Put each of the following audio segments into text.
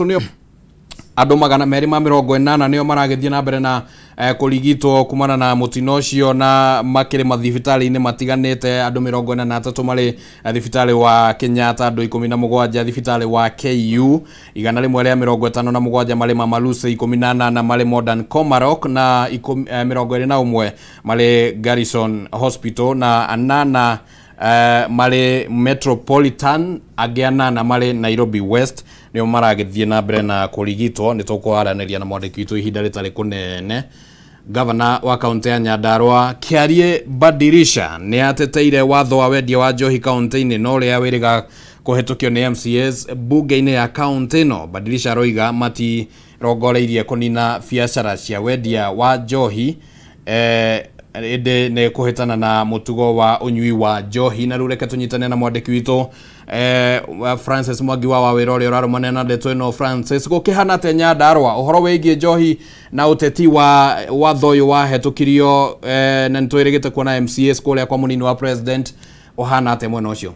Nĩo andũ 280 nĩo maragĩthiĩ na mbere na kũrigitwo kumana na mũtino ũcio na makĩrĩ mathibitarĩ-inĩ matiganĩte. Andũ 43 marĩ thibitarĩ wa Kenyatta, andũ 17 thibitarĩ wa KU, 157 marĩ Mama Lucy, 18 marĩ Modern Komarok na 21 marĩ Garrison Hospital na 8 marĩ Metropolitan, angĩ 8 marĩ Nairobi West, nĩo maragĩthiĩ na mbere na kũrigitwo. Nĩ tũkwaranĩria na mwandĩki witũ ihinda rĩtarĩ kũnene. Gavana wa kaunti ya Nyandarua Kĩarie Badirisha nĩ ateteire watho wa wendia wa njohi kaunti-inĩ no ũrĩa wĩrĩga kũhetũkio nĩ MCAs bunge-inĩ ya kaunti ĩno. Badirisha aroiga matirongoreirie kũnina biacara cia wendia wa njohi, ĩndĩ nĩ kũhĩtana na mũtugo wa ũnyui wa njohi. Na rĩu reke tũnyitane na mwandĩki witũ Francis Mwangi wa wawĩra ũrĩa ũrarũmanĩra na ndeto ĩno. Francis, gũkĩhana atĩa Nyandarua ũhoro wĩgiĩ njohi na ũteti wa watho ũyũ wahetũkirio, na nĩ twĩrĩgĩte kuona MCAs kũrĩa kwa mũnini wa president, ũhana atĩa mwena ũcio?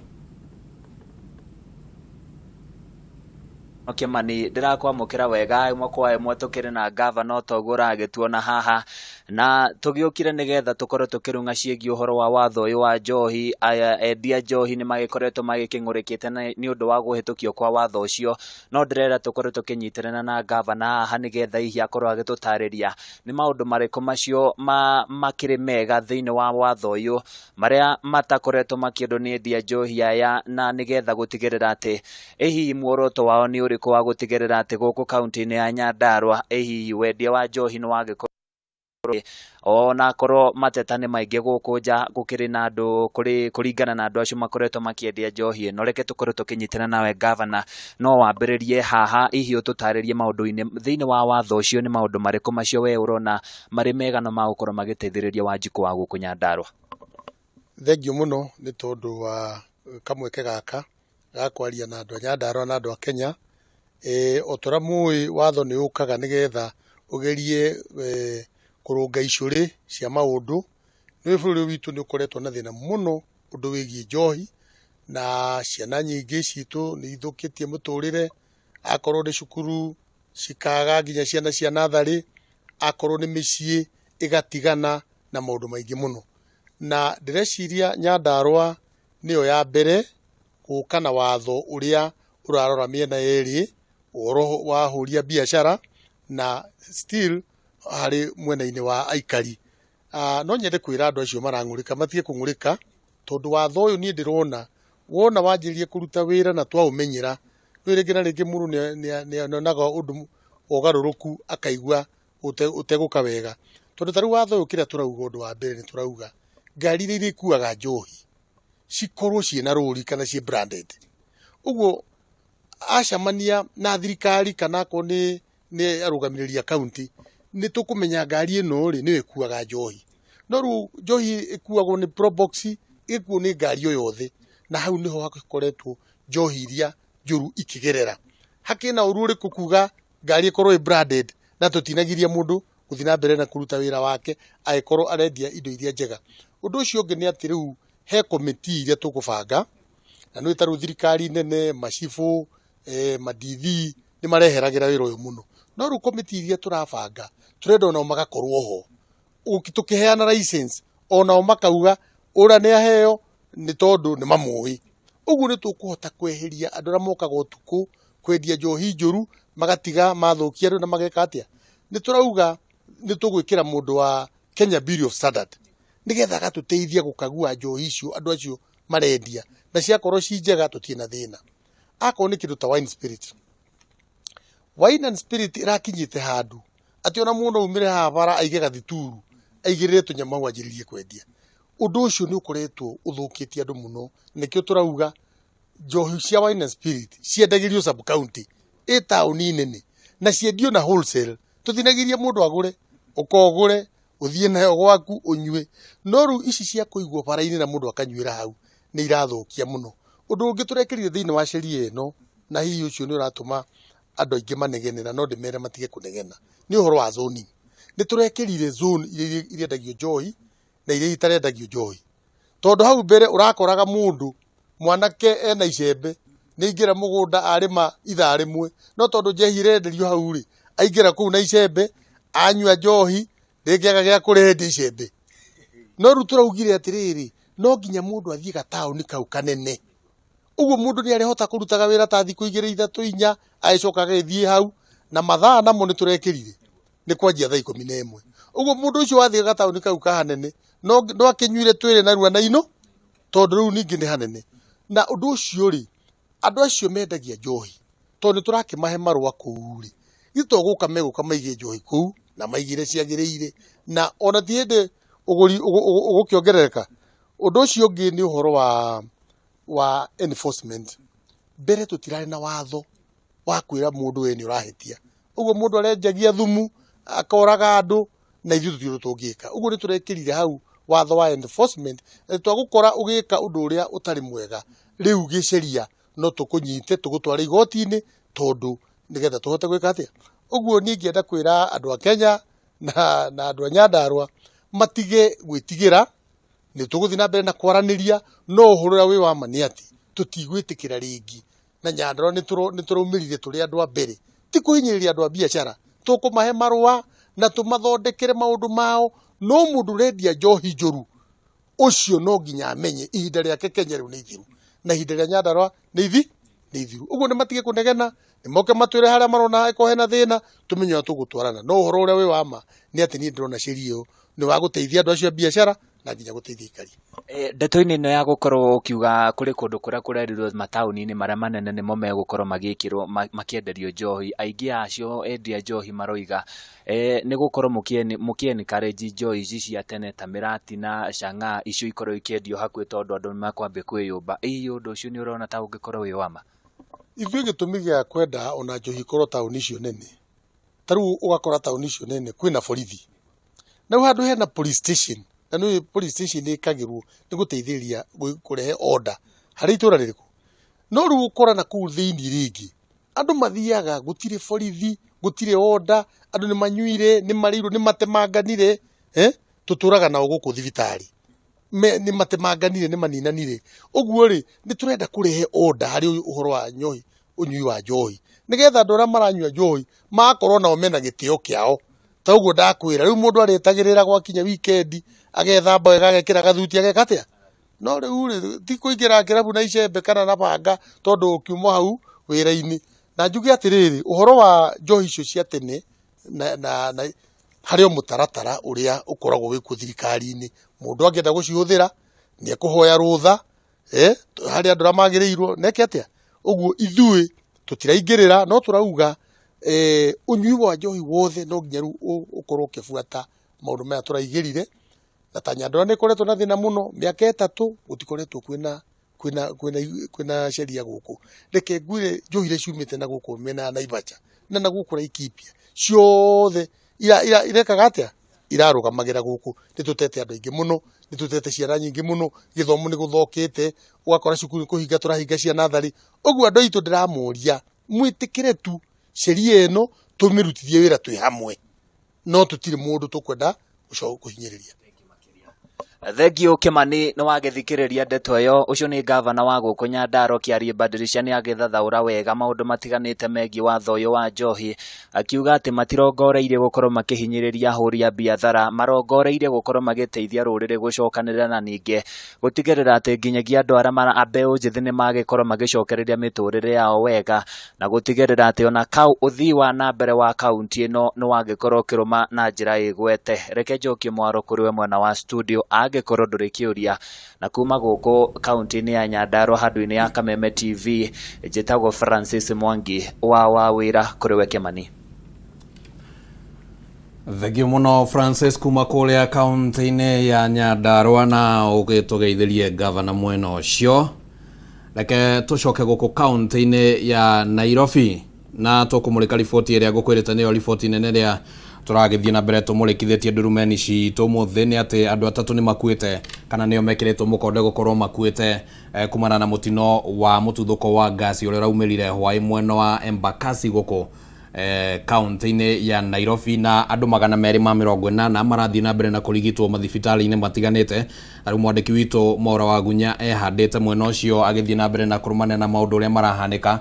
Kĩmani, ndĩrakwamũkĩra wega ĩmwe kwa ĩmwe. Tũkĩrĩ na gavana o toguo ũragĩtuona haha, na tũgĩũkire nĩgetha tũkorwo tũkĩrung'a ciĩgiĩ ũhoro wa watho ũyũ wa njohi. Aya endia njohi nĩ magĩkoretwo magĩkĩng'ũrĩkĩte nĩ ũndũ wa kũhĩtũkio kwa watho ũcio, no ndĩrenda tũkorwo tũkĩnyitĩrĩra na gavana haha nĩgetha hihi akorwo agĩtũtarĩria nĩ maũndũ marĩkũ macio makĩrĩ mega thĩinĩ wa watho ũyũ marĩa matakoretwo makĩendwo nĩ endia njohi aya, na nĩgetha gũtigĩrĩra atĩ ĩ hihi muoroto wao nĩ ũrĩkũ wa gũtigĩrĩra atĩ gũkũ kaunti-inĩ ya Nyandarua ĩ hihi wendia wa njohi nĩ wagĩkorwo, ona korwo mateta nĩ maingĩ gũkũ nja gũkĩrĩ na andũ kũrĩ kũringana na andũ acio makoretwo makĩendia njohi ĩno. Reke tũkorwo tũkĩnyitana nawe gavana, no wambĩrĩrie haha, hihi ũtũtarĩrie maũndũ-inĩ thĩinĩ wa watho ũcio, nĩ maũndũ marĩkũ macio we ũrona marĩ mega na magũkorwo magĩteithĩrĩria Wanjikũ wa gũkũ Nyandarua? Thengiũ mũno nĩ tondũ wa kamweke gaka ga kwaria na andũ a Nyandarua na andũ a Kenya. O ta ũrĩa mũĩ, watho nĩ ũkaga nĩgetha ũgerie kũrũnga icũrĩ cia maũndũ. Nĩ bũrũri witũ nĩ ũkoretwo na thĩna mũno ũndũ wĩgiĩ njohi, na ciana nyingĩ citũ nĩ ithũkĩtie mũtũrĩre, akorwo nĩ cukuru cikaga nginya ciana cia natharĩ, akorwo nĩ mĩciĩ ĩgatigana na maũndũ maingĩ mũno. Na ndĩreciria Nyandarua nĩyo ya mbere gũka na watho ũrĩa ũrarora mĩena yerĩ, ũhoro wa ahũri a biacara na still harĩ mwena-inĩ wa aikari. No nyende kwĩra andũ acio marang'ũrĩka matige kũng'ũrĩka, tondũ watho ũyũ niĩ ndĩrona wona wanjĩrĩria kũruta wĩra na twaũmenyera, rĩu rĩngĩ na rĩngĩ mũndũ nĩonaga ũndũ wa ũgarũrũku akaigua ũtegũka wega. Tondũ ta rĩu watho ũyũ kĩrĩa tũrauga, ũndũ wa mbere nĩ tũrauga ngari iria irĩkuaga njohi cikorwo ciĩna rũri kana ciĩ branded. Ũguo acemania na thirikari kana akorwo nĩ arũgamĩrĩri a kaunti, nĩ tũkũmenya ngari ĩno rĩ nĩyo ĩkuaga njohi. No rĩu njohi ĩkuagwo nĩ Probox, ĩkuo nĩ ngari o yothe, na hau nĩho hakoretwo njohi iria njũru ikĩgerera. Hakĩrĩ na ũru ũrĩkũ kuga ngari ĩkorwo ĩ branded na tũtinagiria mũndũ gũthiĩ na mbere na kũruta wĩra wake angĩkorwo arendia indo iria njega? Ũndũ ũcio ũngĩ nĩ atĩ rĩu he komiti iria tũkũbanga, na nĩ ta rĩu thirikari nene, macibũ, ma DV nĩ mareheragĩra wĩra ũyũ mũno. No rĩu komiti iria tũrabanga tũrenda onao magakorwo ho, tũkĩheana license onao makauga ũrĩa nĩ aheo nĩ tondũ nĩ mamũĩ. Ũguo nĩ tũkũhota kweheria andũ arĩa mokaga ũtukũ kwendia njohi njũru, magatiga mathũkia andũ na mageka atĩa. Nĩ tũrauga nĩ tũgwĩkĩra mũndũ wa Kenya Bureau of Standard nĩgetha agatũteithia gũkagua njohi icio andũ acio marendia, na ciakorwo ci njega tũtirĩ na thĩna. Akorwo nĩ kĩndũ ta wine spirit, wine and spirit ĩrakinyĩte handũ atĩ ona mũndũ aumĩre haha bara aige gathituru aigĩrĩre tũnyamũ hau anjĩrĩrie kwendia. Ũndũ ũcio nĩ ũkoretwo ũthũkĩtie andũ mũno. Nĩkĩo tũrauga njohi cia wine and spirit ciendagĩrio sub county ĩ taũni nene na ciendio na wholesale. Tũtinagiria mũndũ agũre, ũkogũre ũthiĩ nayo gwaku ũnyue. No rĩu ici cia kũigwo bara-inĩ na mũndũ akanyuĩra hau nĩ irathũkia mũno. Ũndũ ũngĩ tũrekĩrire thĩinĩ wa sheria ĩno, na hihi ũcio nĩ ũratũma andũ aingĩ manegene, na no ndĩmere matige kũnegena, nĩ ũhoro wa zoning. Nĩ tũrekĩrire zone iria irendagio njohi na iria itarendagio njohi, tondũ hau mbere ũrakoraga mũndũ mwanake ena icembe Nĩ aingĩra mũgũnda arĩma ithaa rĩmwe, no tondũ njehi ĩrenderio hau rĩ, aingĩra kũu na icembe, anyua njohi, rĩngĩ aga gĩa kũrĩa endia icembe. No rĩu tũraugire atĩrĩrĩ, no nginya mũndũ athiĩ gataũni kau kanene. Ũguo mũndũ nĩ arĩhota kũrutaga wĩra ta thikũ igĩrĩ ithatũ inya, agĩcoka agĩthiĩ hau, na mathaa namo nĩ tũrekĩrire, nĩ kwanjia thaa 11. Ũguo mũndũ ũcio wathiĩ gataũni kau ka hanene, no no akĩnyuire twĩrĩ narua na ino, tondũ rĩu ningĩ nĩ hanene. Na ũndũ ũcio rĩ, andũ acio mendagia njohi, tondũ nĩ tũrakĩmahe marũa kũu rĩ, githĩ to gũka megũka maige njohi kũu, na maigĩre ciagĩrĩire, na ona ti hĩndĩ ũgũri ũgũkĩongerereka. Ũndũ ũcio ũngĩ nĩ ũhoro wa wa enforcement. Mbere tũtirarĩ na watho wa kwĩra mũndũ we nĩ ũrahĩtia. Ũguo mũndũ arenjagia thumu, akoraga andũ, na ithuĩ tũtirĩ ũndũ tũngĩka. Ũguo nĩ tũrekĩrire hau watho wa enforcement, atĩ twagũkora ũgĩka ũndũ ũrĩa ũtarĩ mwega, rĩu gĩceria no tũkũnyite tũgũtware igoti-inĩ, tondũ nĩgetha tũhote gwĩka atĩa. Ũguo niĩ ingĩenda kwĩra andũ a Kenya na andũ a Nyandarua matige gwĩtigĩra, nĩ tũgũthiĩ na mbere na kwaranĩria, no ũhoro ũrĩa wĩ wa ma nĩ atĩ tũtigwĩtĩkĩra rĩngĩ na Nyandarua nĩ tũraumĩrire tũrĩ andũ a mbere, ti kũhinyĩrĩria andũ a biacara, tũkũmahe marũa na tũmathondekere maũndũ mao, no mũndũ ũrendia njohi njũru ũcio no nginya amenye ihinda rĩake Kenya rĩu nĩ ithiru, na ihinda rĩa Nyandarua nĩ ithi nĩ ithiru. Ũguo nĩ matige kũnegena, nĩ moke matwĩre harĩa marona angĩkorwo hena thĩna, tũmenye ũrĩa tũgũtwarana. No ũhoro ũrĩa wĩ wa ma nĩ atĩ niĩ ndĩrona sheria ĩyo nĩ wa gũteithia andũ acio a biacara na nginya gũteithia aikari. Ndeto-inĩ ĩno ya gũkorwo ũkiuga kũrĩ kũndũ kũrĩa kũrerirwo mataũni-inĩ marĩa manene nĩmo megũkorwo magĩkĩrwo makĩenderio njohi, aingĩ acio endia njohi maroiga nĩ gũkorwo mũkĩ encourage njohi ici cia tene ta mĩratina, chang'aa, icio ikorwo ikĩendio hakuhĩ tondũ andũ nĩ mekwambia kwĩyũmba. Hihi ũndũ ũcio nĩ ũrona ta ũngĩkorwo wĩ wa ma? Ithuĩ gĩtũmi gĩa kwenda ona njohi ikorwo taũni icio nene, ta rĩu ũgakora taũni icio nene kwĩna borithi. Na rĩu handũ hena police station, na nĩ police station ĩkagĩrwo nĩ gũteithĩrĩria kũrehe order harĩ itũra rĩrĩkũ. No rĩu ũkora na kũu thĩinĩ rĩngĩ, andũ mathiaga gũtirĩ borithi, gũtirĩ order, andũ nĩ manyuire, nĩ marĩirwo, nĩ matemanganire, tũtũraga nao gũkũ thibitarĩ. Nĩ matemanganire, nĩ maninanire. Ũguo rĩ, nĩ tũrenda kũrehe order harĩ ũhoro wa njohi, ũnyui wa njohi. Nĩgetha andũ arĩa maranyua njohi, magakorwo nao mena gĩtĩo kĩao. Ta ũguo ndakwĩra, rĩu mũndũ arĩetagĩrĩra gwakinya weekend, agethamba wega, agekĩra gathuti, ageka atĩa? No rĩu rĩ, ti kũingĩra kĩrabu na icembe kana na banga tondũ ũkiuma hau wĩra-inĩ. Na njuge atĩrĩrĩ, ũhoro wa njohi icio cia tene na harĩ o mũtaratara ũrĩa ũkoragwo wĩkuo thirikari-inĩ. Mũndũ angĩenda gũcihũthĩra, nĩ ekũhoya rũtha, harĩ andũ arĩa magĩrĩirwo, na eke atĩa? Ũguo ithuĩ tũtiraingĩrĩra, no tũrauga ũnyui wa njohi wothe no nginya rĩu ũkorwo ũkĩbuata maũndũ maya tũraigĩrire. Na ta Nyandarua nĩ ĩkoretwo na thĩna mũno, mĩaka 3 gũtikoretwo kwĩna kwĩna kwĩna kwĩna sheria gũkũ. Reke ngwĩre njohi iria ciumĩte na gũkũ mĩena ya Naivasha na na gũkũ Laikipia ciothe irekaga atĩa? Irarũgamagĩra gũkũ. Nĩ tũtete andũ aingĩ mũno, nĩ tũtete ciana nyingĩ mũno, gĩthomo nĩ gũthokĩte, ũgakora cukuru nĩ kũhinga tũrahinga cia natharĩ. Ũguo andũ aitũ ndĩramoria mwĩtĩkĩre tu sheria ĩno tũmĩrutithie wĩra twĩ hamwe, no tũtirĩ mũndũ tũkwenda kũhinyĩrĩria. Thengiũ Kĩmani nĩ wagĩthikĩrĩria ndeto ĩyo. Ũcio nĩ gavana wa gũkũ Nyandarua Kĩarie Badirisha nĩ agĩthathaũra wega maũndũ matiganĩte megiĩ watho ũyũ wa njohi, akiuga atĩ matirongoreirie gũkorwo makĩhinyĩrĩria ahũri a biathara, marongoreirie gũkorwo magĩteithia rũrĩrĩ gũcokanĩrĩra na ningĩ gũtigĩrĩra atĩ nginyagia andũ arĩa a mbeũ njĩthĩ nĩ magĩkorwo magĩcokereria mĩtũrĩre yao wega na gũtigĩrĩra atĩ ona ũthii wa na mbere wa kaunti ĩno nĩ wagĩkorwo ũkĩrũma na njĩra ĩgwete. Reke njokie mwaro kũrĩ we mwena wa studio angĩkorwo ndũrĩ kĩũria. Na kuma gũkũ kaunti-inĩ ya Nyandarua handũ-inĩ ya Kameme TV, njĩtagwo Francis Mwangi wa wĩra kũrĩ we Kĩmani. Thengiũ mũno Francis kuma kũrĩa kaunti-inĩ ya Nyandarua na ũgĩtũgeithĩrie gavana mwena ũcio. Reke tũcoke gũkũ kaunti-inĩ ya Nairobi na tũkũmũrĩka riboti ĩrĩa ngũkwĩrĩte nĩyo riboti nene ĩrĩa tũragĩthiĩ na mbere tũmũrĩkithĩtie ndurumeni citũ ũmũthĩ nĩ atĩ andũ 3 nĩ makuĩte kana nĩo mekĩrĩtwo mũkonde gũkorwo makuĩte kumana na mũtino wa mũtuthũko wa ngasi ũrĩa ũraumĩrire hwaĩ mwena wa Embakasi gũkũ kaunti-inĩ ya Nairobi, na andũ 280 marathiĩ na mbere na kũrigitwo mathibitarĩ-inĩ matiganĩte. Na rĩu mwandĩki witũ Mwaura Wagunya ehandĩte mwena ũcio agĩthiĩ na mbere na kũrũmanĩra na maũndũ ũrĩa marahanĩka.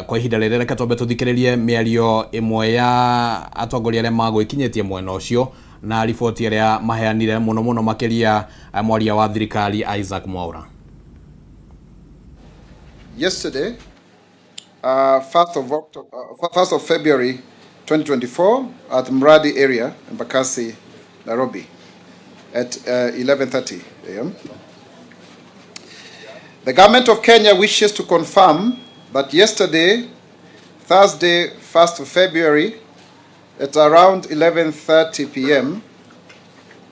Kwa ihinda rĩrĩ reke twambe tũthikĩrĩrie mĩario ĩmwe ya atongoria arĩa magwĩkinyĩtie mwena ũcio na riboti ĩrĩa maheanire mũno mũno makĩria mwaria wa thirikari Isaac Mwaura. Yesterday, 1st of October, 1st of February 2024 at Mradi area in Embakasi, Nairobi at 11:30 a.m. The government of Kenya wishes to confirm that yesterday, Thursday, 1st of February, at around 11:30 p.m.,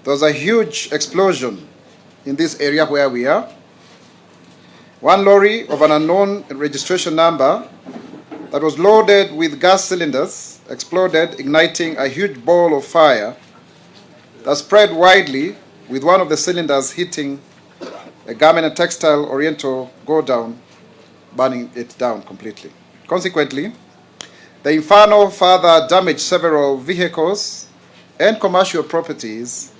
there was a huge explosion in this area where we are. One lorry of an unknown registration number that was loaded with gas cylinders exploded, igniting a huge ball of fire that spread widely, with one of the cylinders hitting a garment and textile oriental godown, burning it down completely. Consequently, the inferno further damaged several vehicles and commercial properties,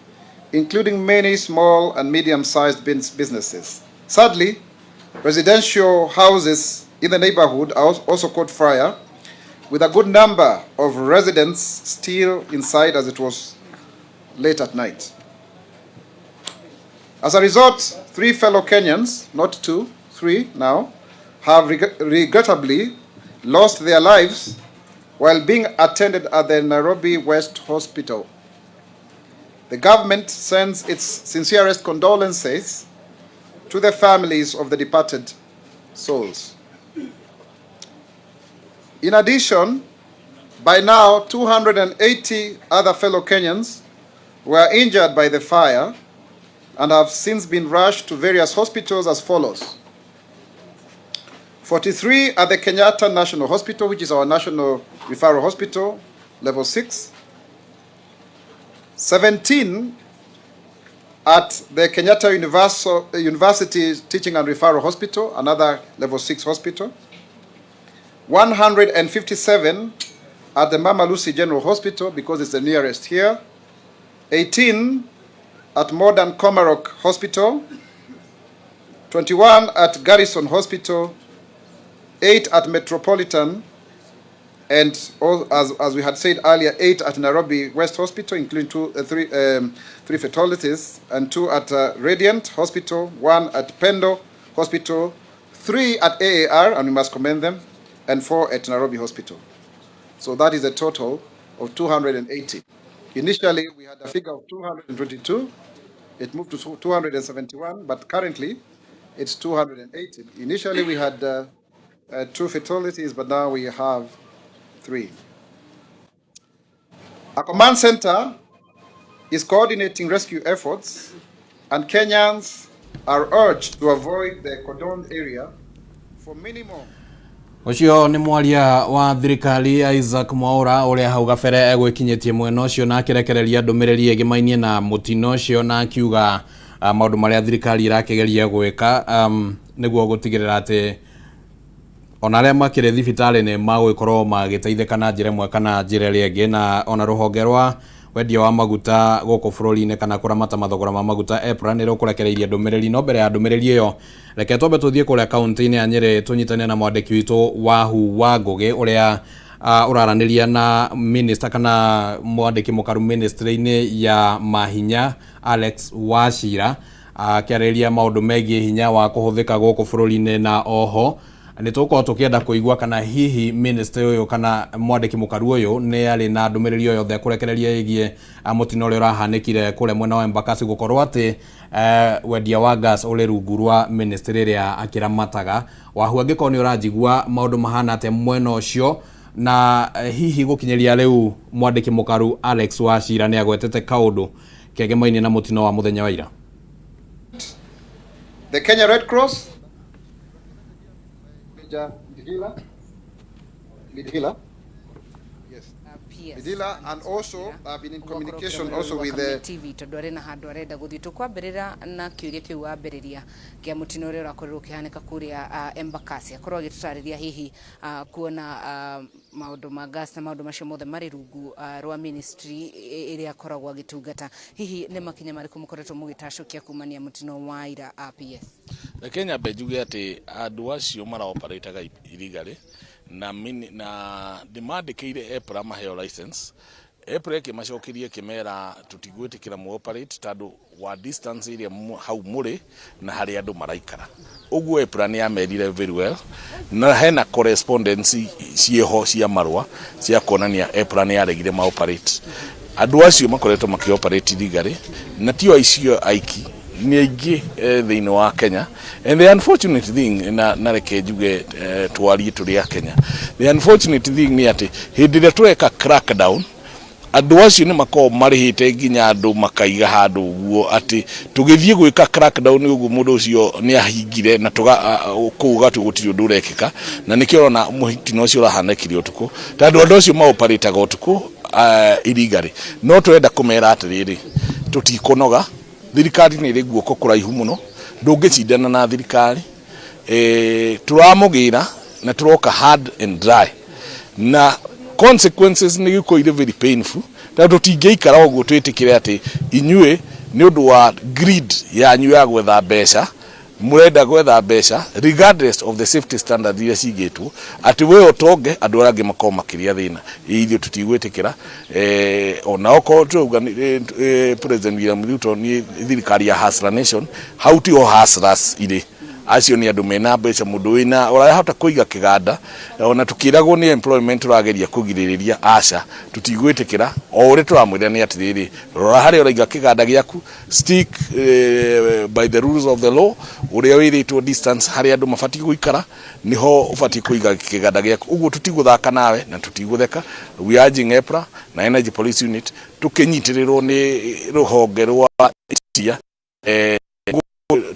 including many small and medium-sized businesses. Sadly, residential houses in the neighborhood are also caught fire, with a good number of residents still inside as it was late at night. As a result, 3 fellow Kenyans, not 2, 3 now, have regrettably lost their lives while being attended at the Nairobi West Hospital. The government sends its sincerest condolences to the families of the departed souls. In addition, by now, 280 other fellow Kenyans were injured by the fire and have since been rushed to various hospitals as follows. 43 at the Kenyatta National Hospital, which is our national referral hospital, level 6. 17 at the Kenyatta University Teaching and Referral Hospital, another level 6 hospital. 157 at the Mama Lucy General Hospital, because it's the nearest here. 18 at Modern Komarock Hospital, 21 at Garrison Hospital, 8 at Metropolitan, and all, as we had said earlier, 8 at Nairobi West Hospital, including 3 fatalities, and 2 at Radiant Hospital, 1 at Pendo Hospital, 3 at AAR, and we must commend them, and 4 at Nairobi Hospital. So that is a total of 280. Initially, we had a figure of 222. It moved to 271, but currently it's 280. Initially, we had 2 fatalities, but now we have 3. A command center is coordinating rescue efforts, and Kenyans are urged to avoid the cordoned area for minimum. Ũcio nĩ mwaria wa thirikari Isaac Mwaura ũrĩa hau gabere egwĩkinyĩtie mwena ũcio na akĩrekereria ndũmĩrĩri ĩgĩmainie na mũtino ũcio na akiuga maũndũ marĩa thirikari ĩrakĩgeria gwĩka nĩguo gũtigĩrĩra atĩ ona arĩa makĩrĩ thibitarĩ nĩ magũgĩkorwo magĩteithĩka na njĩra ĩmwe kana njĩra ĩrĩa ĩngĩ, na ona rũhonge rwa wendia wa maguta gũkũ bũrũri-inĩ kana kũramata mathogora ma maguta EPRA nĩ rũkũrekereirie ndũmĩrĩri. No mbere ya ndũmĩrĩri ĩyo, reke twambe tũthiĩ kũrĩa kaunti-inĩ ya Nyĩrĩ tũnyitane na mwandĩki witũ Wahu wa Ngũgĩ ũrĩa ũraranĩria na minister kana mwandĩki mũkaru ministry-inĩ ya mahinya Alex Wachira akĩarĩrĩria maũndũ megiĩ hinya wa kũhũthĩka gũkũ bũrũri-inĩ, na oho nĩ tũgũkorwo tũkĩenda kũigua kana hihi minister ũyũ kana mwandĩki mũkaru ũyũ nĩ arĩ na ndũmĩrĩri o yothe kũrekereria ĩgiĩ mũtino ũrĩa ũrahanĩkire kũrĩa mwena wa Embakasi, gũkorwo atĩ wendia wa gas ũrĩ rungu rwa ministry ĩrĩa akĩramataga. Wahu, angĩkorwo nĩ ũranjigua, maũndũ mahana atĩa mwena ũcio, na hihi gũkinyĩria rĩu mwandĩki mũkaru Alex Wachira nĩ agwetete kaũndũ kegemainie na mũtino wa mũthenya wa ira? The Kenya Red Cross, Major Lead Healer, Yes. Dealer, and also I've been in communication also with the TV tondu arĩ na handũ arenda gũthiĩ. Tũkwambĩrĩra na kĩũria kĩu wambĩrĩria kĩa mũtino ũrĩa ũrakorirwo ũkĩhanĩka kũrĩa Embakasi. Akorwo agĩtũtarĩria hihi kuona maũndũ ma gas na maũndũ macio mothe marĩ rungu rwa ministry ĩrĩa akoragwo agĩtungata. Hihi nĩ makinya marĩkũ mũkoretwo mũgĩtacũkia kumania mũtino wa ira, PS? Reke nyambe njuge atĩ andũ acio maraoperataga illegally na na ndĩmandĩkĩire EPRA maheo license. EPRA ĩkĩmacokeria ĩkĩmera tũtigwĩtĩkĩra mu operate tondũ wa distance ĩrĩa hau mũrĩ na harĩa andũ maraikara. Ũguo EPRA nĩ yamerire very well, na hena correspondence ciĩho cia marũa cia kuonania EPRA nĩ yaregire ma operate. Andũ acio makoretwo makĩ operate illegally, na tio acio aiki, nĩ aingĩ thĩinĩ wa Kenya. And the unfortunate thing, na reke njuge twarie tũrĩ a Kenya, the unfortunate thing nĩ atĩ hĩndĩ ĩrĩa tũreka crackdown, andũ acio nĩ makoragwo marĩhĩte nginya andũ makaiga handũ ũguo atĩ tũgĩthiĩ gwĩka crackdown ũguo mũndũ ũcio nĩ ahingire na tũga kũu gatu gũtirĩ ũndũ ũrekĩka. Na nĩkĩo ũrona mũtino ũcio ũrahanĩkire ũtukũ, tondũ andũ acio maoperataga ũtukũ illegally. No tũrenda kũmera atĩrĩrĩ, tũtikũnoga. Thirikari nĩ ĩrĩ guoko kũraihu mũno, ndũngĩcindana na thirikari. Tũramũgĩra na tũroka hard and dry, na consequences nĩ gĩkorwo irĩ very painful, tondũ tũtingĩikara ũguo twĩtĩkĩre atĩ inyuĩ nĩ ũndũ wa greed yanyu ya gwetha mbeca, mũrenda gwetha mbeca regardless of the safety standards iria cigĩtwo, atĩ we ũtonge, andũ arĩa angĩ makorwo makĩria thĩna. Ithuĩ tũtigwĩtĩkĩra. Ona okorwo turauga President William Ruto nĩ thirikari ya Hustler Nation, hau tiho hustlers irĩ. Acio nĩ andũ mena mbeca, mũndũ wĩna ũrahota kũiga kĩganda. Ona tukĩragwo nĩ employment tũrageria kũgirĩrĩria, aca, tũtigwĩtĩkĩra. O ũrĩa tũramwĩra nĩ atĩrĩrĩ, rora harĩa ũraiga kĩganda gĩaku, stick by the rules of the law, ũrĩa wĩrĩtwo distance harĩa andũ mabatiĩ gũikara niho ũbatiĩ kũiga kĩganda gĩaku. Ũguo tũtigũthaka nawe na tũtigũtheka. We are urging EPRA na Energy Police Unit, tũkĩnyitĩrĩrwo nĩ rũhonge rwa itia,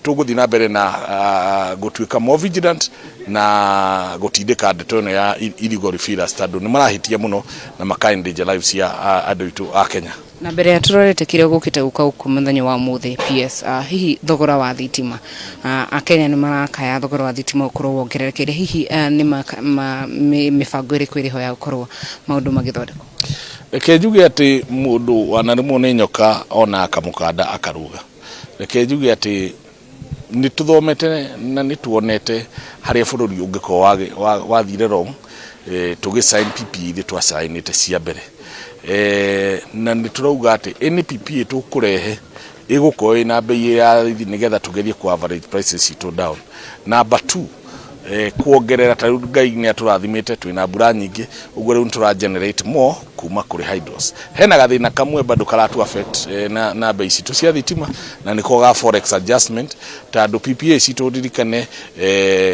tũgũthiĩ na mbere na gũtuĩka more vigilant na gũtindĩka ndeto ĩno ya illegal refillers, tondũ nĩ marahĩtia mũno na maka endanger lives cia andũ aitũ a Kenya. Na mbere ya turorete kĩrĩa gũkĩte gũka gũkũ mũthenya wa mũthĩ, PS, hihi thogora wa thitima, akenya nĩ marakaya thogora wa thitima ũkorwo wongererekeire. Hihi nĩ mĩbango ĩrĩkũ ĩrĩho ya gũkorwo maũndũ magĩthondekwo? Reke njuge atĩ mũndũ wanarũmwo nĩ nyoka ona akamũkanda akaruga. Reke njuge atĩ nĩ tũthomete na nĩ tuonete harĩa bũrũri ũngĩkorwo wathire wrong, tũgĩ sign PPA iria twacainĩte cia mbere, na nĩ tũrauga atĩ any PPA tũkũrehe ĩgũkorwo ĩna bei ya raithi nĩgetha tũgerie ku average prices citũ down. Number two, kuongerera, ta rĩu Ngai nĩ atũrathimĩte, twĩna mbura nyingĩ, ũguo rĩu nĩ tũra generate more kuma kũrĩ hydros. Hena gathĩna kamwe bado karatu affect na bei citũ cia thitima, na nĩko ga forex adjustment, tondũ PPA citũ, ririkane,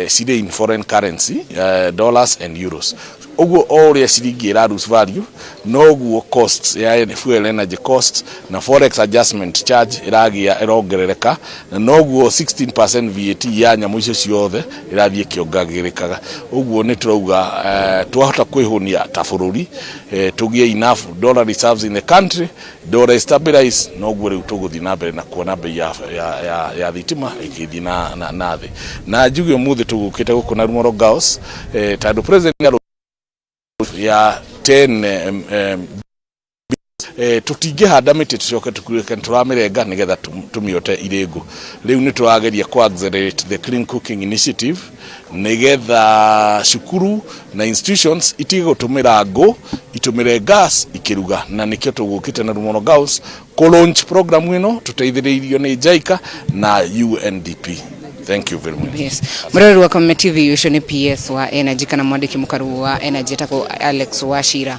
cirĩ in foreign currency, dollars and euros. Ũguo o ũrĩa ciringi ĩra lose value, noguo cost ya fuel, energy cost na forex adjustment charge ĩragĩa ĩrongerereka, na noguo 16% VAT ya nyamũ icio ciothe ĩrathiĩ ĩkĩongagĩrĩkaga. Ũguo nĩ tũrauga twahota kwĩhũnia ta bũrũri, tũgĩe enough dollar reserves in the country, dollar stabilize, noguo rĩu tũgũthiĩ na mbere na kuona bei ya thitima ĩgĩthiĩ na thĩ. Na njuge ũmũthĩ tũgũkĩte gũkũ na Rumoro Girls, tondũ president ya 10 tũtingĩhanda mĩtĩ tũcoke tũkuĩke tũramĩrenga nĩgetha tũmĩote irĩ ngũ. Rĩu nĩ tũrageria ku accelerate the clean cooking initiative nĩgetha cukuru na institutions itige gũtũmĩra ngũ, itũmĩre gas ikĩruga. Na nĩkĩo tũgũkĩte na Rumoro Girls kũ launch program ĩno tũteithĩrĩirio nĩ JICA na UNDP. Thank you very much. Yes. Mũroreri wa Kameme TV, ũcio nĩ PS wa Energy kana mwandĩki mũkaru wa Energy etagwo Alex Wachira,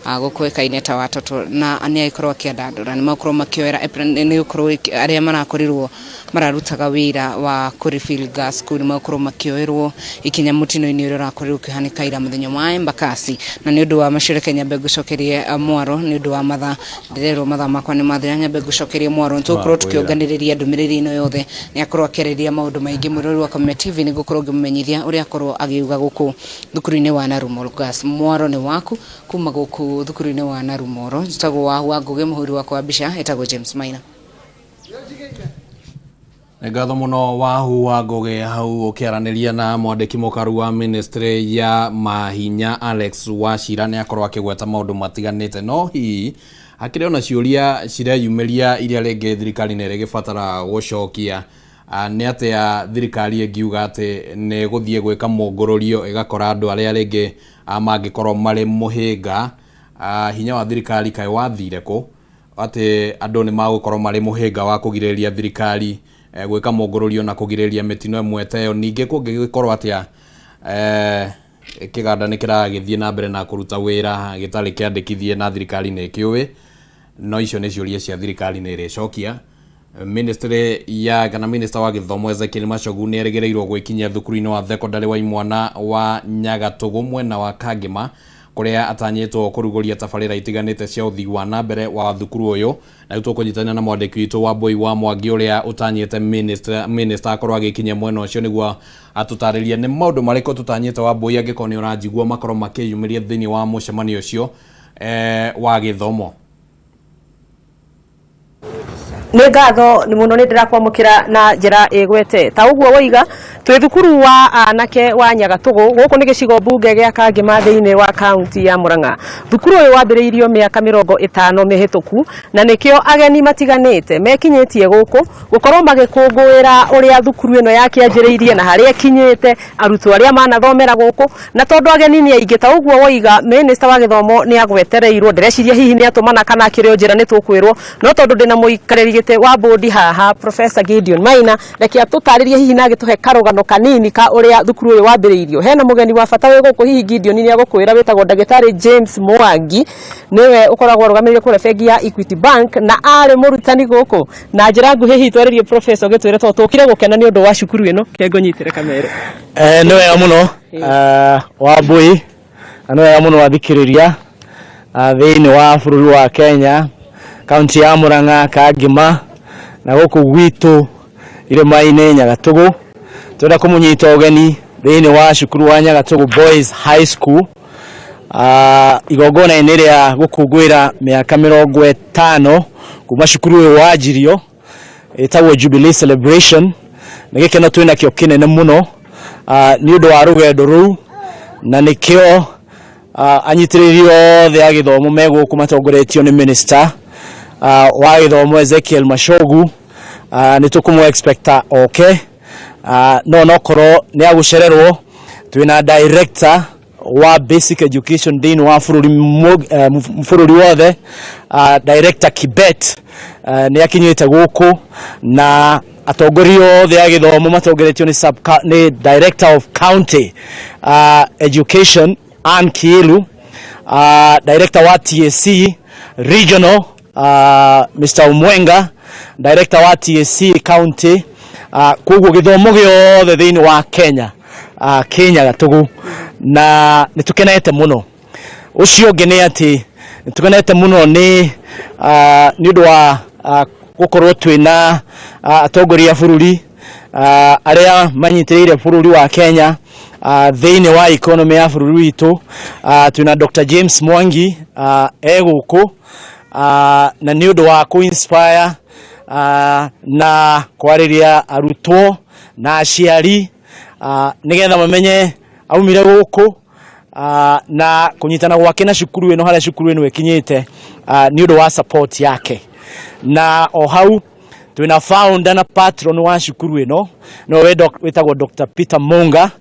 gũkũĩkaine ta Watoto, na nĩ agĩkorwo akĩandandũra nĩ makorwo makĩoera nĩ gũkorwo arĩa marakorirwo. Mararutaga wĩra wa kũ refill gas kũu nĩ magũkorwo makĩoerwo ikinya mũtino-inĩ ũrĩa ũrakorirwo ũkĩhanĩka ira mũthenya wa Embakasi. Na nĩ ũndũ wa macio, reke nyambe ngũcokerie mwaro nĩ ũndũ wa mathaa. Ndĩrerwo mathaa makwa nĩ mathira. Nyambe ngũcokerie mwaro, nĩ tũgũkorwo tũkĩonganĩrĩria ndũmĩrĩri ĩno yothe. Nĩ akorwo akĩarĩrĩria maũndũ maingĩ. Mwĩrori wa Kameme TV, nĩ ngũkorwo ngĩmũmenyithia ũrĩa akorwo agĩuga gũkũ thukuru-inĩ wa Narumoro Girls. Mwaro nĩ waku kuma gũkũ thukuru-inĩ wa Narumoro. Njĩtagwo Wahu wa Ngũgĩ, mũhũri wakwa wa mbica etagwo James Maina. Nĩ ngatho mũno, Wahu wa Ngũgĩ, hau ũkĩaranĩria na mwandĩki mũkaru wa ministry ya mahinya Alex Wachira. Nĩ akorwo akĩgweta maũndũ matiganĩte, no hihi hakĩrĩ ona ciũria cireyumĩria iria rĩngĩ thirikari nĩ ĩrĩgĩbatara gũcokia. Nĩ atĩa thirikari ĩngiuga atĩ nĩ gũthiĩ gwĩka mũngũrũrio ĩgakora andũ arĩa rĩngĩ mangĩkorwo marĩ mũhĩnga? Hinya wa thirikari kaĩ wathire kũ, atĩ andũ nĩ magũkorwo marĩ mũhĩnga wa kũgirĩrĩria thirikari gwĩka mũngũrũrio na kũgirĩrĩria mĩtino ĩmwe ta ĩyo? Ningĩ kũngĩgĩkorwo atĩa kĩganda nĩ kĩragĩthiĩ na mbere na kũruta wĩra gĩtarĩ kĩandĩkithie na thirikari nĩ ĩkĩũĩ? No icio nĩ ciũria cia thirikari nĩ ĩrĩcokia. Ministry ya kana minister wa gĩthomo Ezekiel Machogu nĩ erĩgĩrĩirwo gwĩkinyia thukuru-inĩ wa thekondarĩ wa imwana wa Nyagatũgũ mwena wa Kangĩma, kũrĩa atanyĩtwo kũrugũria tabarĩra itiganĩte cia ũthii wa na mbere wa thukuru ũyũ. Na rĩu tũkũnyitanĩra na mwandĩki witũ wa Mbũi wa Mwangi, ũrĩa ũtanyĩte minister akorwo agĩkinyia mwena ũcio nĩguo atũtarĩrie nĩ maũndũ marĩkũ tũtanyĩte. Wa Mbũi, angĩkorwo nĩ ũranjigua, makorwo makĩyumĩria thĩinĩ wa mũcemanio ũcio wa gĩthomo. Nĩ ngatho nĩ mũno, nĩ ndĩrakwamũkĩra na njĩra ĩgwete ta ũguo woiga. Twĩ thukuru wa anake wa Nyagatũgũ, gũkũ nĩ gĩcigo mbunge gĩa Kangĩma thĩinĩ wa kaunti ya Murang'a. Thukuru ũyũ wambĩrĩirio mĩaka 50 mĩhĩtũku, na nĩkĩo ageni matiganĩte mekinyĩtie gũkũ gũkorwo magĩkũngũĩra ũrĩa thukuru ĩno yakĩanjĩrĩirie na harĩa ĩkinyĩte, arutwo arĩa manathomera gũkũ. Na tondũ ageni nĩ aingĩ ta ũguo woiga, minista wa gĩthomo nĩ agwetereirwo. Ndĩreciria hihi nĩ atũmana kana akĩrĩ o njĩra, nĩ tũkwĩrwo. No tondũ ndĩna mũikarĩri gĩtĩ wa bũndi haha, Professor Gideon Maina, reke atũtarĩrie hihi na agĩtũhe karũgano kanini ka ũrĩa thukuru ũyũ wambĩrĩirio. Hena mũgeni wa bata wĩ gũkũ, hihi Gideon nĩ agũkwĩra, wĩtagwo ndagĩtarĩ James Mwangi, nĩwe ũkoragwo arũgamĩrĩire kũrĩa bengi ya Equity Bank na arĩ mũrutani gũkũ. Na njĩra nguhĩ hihi twarĩrie professor, ũgĩtwĩre, tondũ tũkire gũkena nĩ ũndũ wa cukuru ĩno. Kengũnyitĩre kamere. Nĩ wega mũno, Wambui, na nĩ wega mũno athikĩrĩria thĩinĩ wa bũrũri wa Kenya, kaunti ya Murang'a, Kangĩma, na gũkũ gwitũ irĩma-inĩ Nyagatũgũ. Twenda kũmũnyita ũgeni thĩinĩ wa cukuru wa Nyagatũgũ Boys High School igongona-inĩ rĩa gũkũngũĩra mĩaka 50 kuma cukuru ũyũ wanjirio, ĩtagwo Jubilee Celebration. Nĩ gĩkeno twĩnakĩo kĩnene mũno nĩ ũndũ wa rũgendo rũu, na nĩkĩo anyitĩrĩri othe a gĩthomo me gũkũ matongoretio nĩ minister wa gĩthomo Ezekiel Machogu. Nĩ tũkũmũ expecta oke, no nokorwo nĩ agũcererwo, twĩna director wa basic education thĩinĩ wa bũrũri, bũrũri wothe, director Kibet, nĩ akinyĩte gũkũ, na atongoria othe a gĩthomo matongoretio nĩ sub nĩ director of county education Ann Kiilu, director wa TSC regional Mr. Umwenga, director wa TSC county. Koguo gĩthomo gĩothe thĩinĩ wa Kenya Kenya gatũgũ, na nĩ tũkenete mũno. Ũcio ũngĩ nĩ atĩ nĩ tũkenete mũno nĩ ũndũ wa gũkorwo twĩna atongoria a bũrũri arĩa manyitĩrĩire bũrũri wa Kenya thĩinĩ wa economy ya bũrũri witũ. Twĩna Dr. James Mwangi e gũkũ, na nĩ ũndũ wa kũ inspire na kwarĩria arutwo na aciari nĩgetha mamenye aumire gũkũ na kũnyitana gwake na cukuru ĩno, harĩa cukuru ĩno ĩkinyĩte, nĩ ũndũ wa support yake. Na o hau twĩna founder na patron wa cukuru ĩno, nĩwe wĩtagwo Dr. Peter Munga,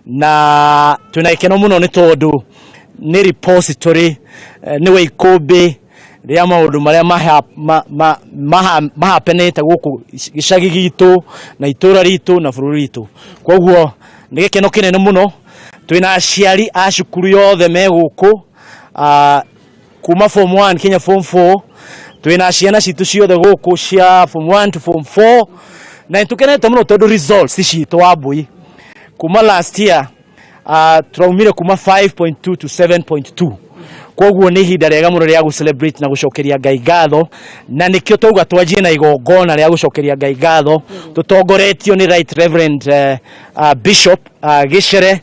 na twĩna gĩkeno mũno nĩ tondũ nĩ repository, nĩwe ikũmbĩ rĩa maũndũ marĩa mahapenete gũkũ gĩcagi gitũ na itũra ritũ na bũrũri witũ. Koguo nĩ gĩkeno kĩnene mũno. Twĩna aciari a cukuru yothe me gũkũ, kuma form 1 kinya form 4. Twĩna ciana citũ ciothe gũkũ cia form 1 to form 4. Na nĩtũkenete mũno tondũ results citũ Wambui kuma last year tũraumire kuma 5.2 to 7.2. Koguo nĩ ihinda rĩega mũno rĩa gũ celebrate na gũcokeria Ngai ngatho, na nĩkĩo twauga twanjie na igongona rĩa gũcokeria Ngai ngatho tũtongoretio nĩ Right Reverend Bishop Gicere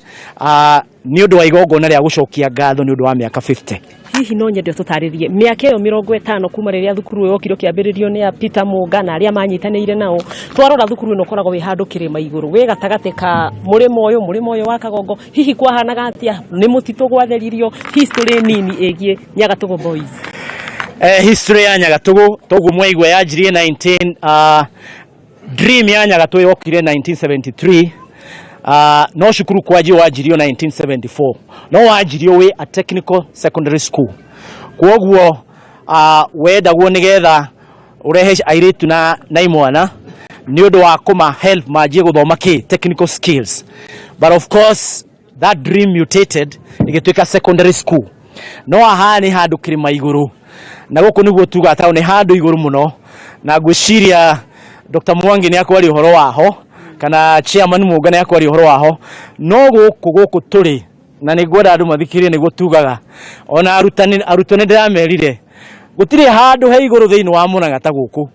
nĩ ũndũ wa igongona rĩa gũcokia ngatho nĩ ũndũ wa mĩaka 50. Hihi no nyende ũtũtarĩrie mĩaka ĩyo 50 kuma rĩrĩa thukuru ũyũ wokire ũkĩambĩrĩrio nĩ a Peter Mũnga na arĩa manyitanĩire nao. Twarora thukuru ĩno ũkoragwo wĩ handũ kĩrĩma igũrũ, wĩ gatagatĩ ka mũrĩma ũyũ wa Kagongo. Hihi kwahanaga atĩa? Nĩ mũtitũ gwatheririo? History nini ĩgiĩ Nyagatũgũ Boys. History ya Nyagatũgũ toguo mwaigua yanjirie 19 dream ya Nyagatũ yokire 1973, no cukuru kwanjio wanjirio 1974, no wanjirio wĩ a technical secondary school. Kwoguo wendagwo nigetha urehe airĩtu na imwana nĩ ũndũ wa kũma help manjie gũthoma kĩ technical skills. But of course that dream mutated ĩgĩtuĩka secondary school. No haha nĩ handũ kĩrĩma igũrũ, na gũkũ nĩguo tugaga tondũ nĩ handũ igũrũ mũno, na ngwĩciria Dr. Mwangi nĩ akwaria ũhoro waho kana chairman Mũnga nĩ akwaria ũhoro waho. No gũkũ tũrĩ na nĩ ngwenda andũ mathikĩrĩrie, nĩguo tugaga ona arutani arutwo nĩ ndĩramerire gũtirĩ handũ he igũrũ thĩinĩ wa Mũrang'a ta gũkũ.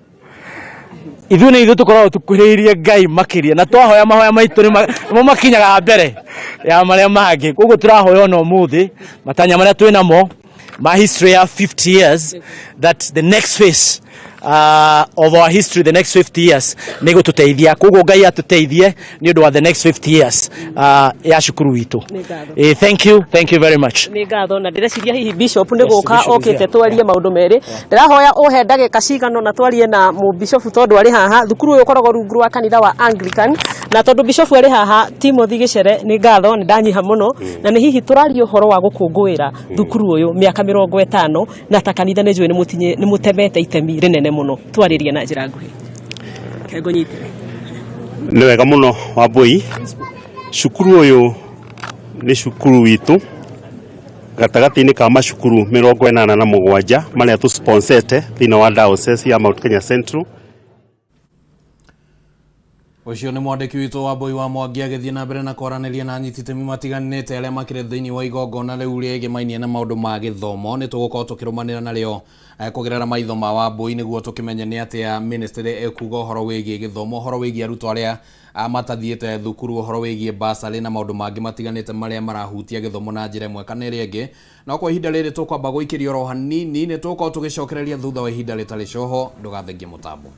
Ithuĩ nĩ ithuĩ tũkoragwo tũkuhĩrĩirie Ngai makĩria, na twahoya mahoya maitũ nĩmo makinyaga mbere ya marĩa mangĩ. Koguo tũrahoya ona ũmũthĩ matanya marĩa twĩ namo ma history ya 50 years, that the next phase of our history, the next 50 years, nĩ gũtũteithia. Koguo Ngai atũteithie nĩ ũndũ wa the next 50 years ya cukuru witũ. Nĩ ngatho. Thank you, thank you very much. Nĩ ngatho, na ndĩreciria hihi bishop nĩ Yes, gũka Bishop is okĩte here. twarie maũndũ merĩ. Ndĩrahoya ũhe ndagĩka cigana na twarie na mũbishofu tondũ arĩ haha. Thukuru ũyũ ũkoragwo rungu rwa kanitha wa Anglican, na tondũ bishofu arĩ haha, Timothy Gĩcere, nĩ ngatho, nĩ ndanyiha mũno. Na nĩ hihi tũraria ũhoro wa gũkũngũĩra thukuru ũyũ mĩaka 50, na ta kanitha nĩ njũĩ nĩ mũtemete itemi rĩnene mũno. Twarĩrie na njĩra nguhĩ. Reke ngũnyitĩre. Nĩ wega mũno Wambui. Cukuru ũyũ nĩ cukuru witũ gatagatĩ-inĩ ka macukuru 87 marĩa tũsponsete thĩinĩ wa diocese ya Mount Kenya Central. Ũcio nĩ mwandĩki witũ wa Mbui wa Mwangi agĩthiĩ na mbere na kwaranĩria na anyiti itemi matiganĩte arĩa makĩrĩ thĩinĩ wa igongona rĩu rĩegemainie na maũndũ ma gĩthomo. Nĩ tũgũkorwo tũkĩrũmanĩra narĩo kũgerera maitho ma Wambui nĩguo tũkĩmenye nĩ atĩa ministry ĩkuga ũhoro wĩgiĩ gĩthomo, ũhoro wĩgiĩ arutwo arĩa matathiĩte thukuru, ũhoro wĩgiĩ basarĩ na maũndũ mangĩ matiganĩte marĩa marahutia gĩthomo na njĩra ĩmwe kana ĩrĩa ĩngĩ. No kwa ihinda rĩrĩ tũkwamba gũikĩria oro hanini, nĩ tũgũkorwo tũgĩcokereria thutha wa ihinda rĩtarĩ coho. Ndũgathengie mũtambo.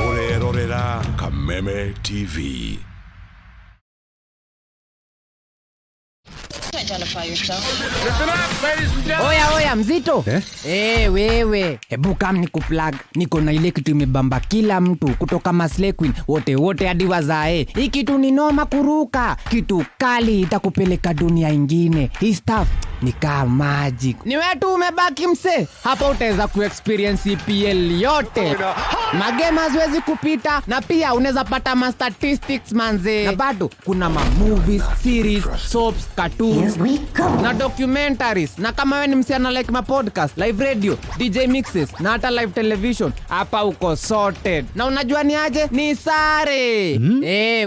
Ũrerorera Kameme TV. Oya oya, mzito eh? Wewe hebu kam ni kuplug. Niko na ile kitu imebamba kila mtu kutoka maslay queen wote wote hadi wazae. Hii kitu ni noma kuruka, kitu kali itakupeleka dunia ingine. Hii stuff ni kaa magic. Ni wewe tu umebaki mse hapa, utaweza kuexperience EPL yote, magame haziwezi kupita, na pia unaweza pata ma statistics manze, na bado kuna ma movies, series, soaps, cartoons na documentaries. Na kama wewe ni msichana like ma podcast, live radio, DJ mixes na hata live television, hapa uko sorted. Na unajua ni aje? Ni sare,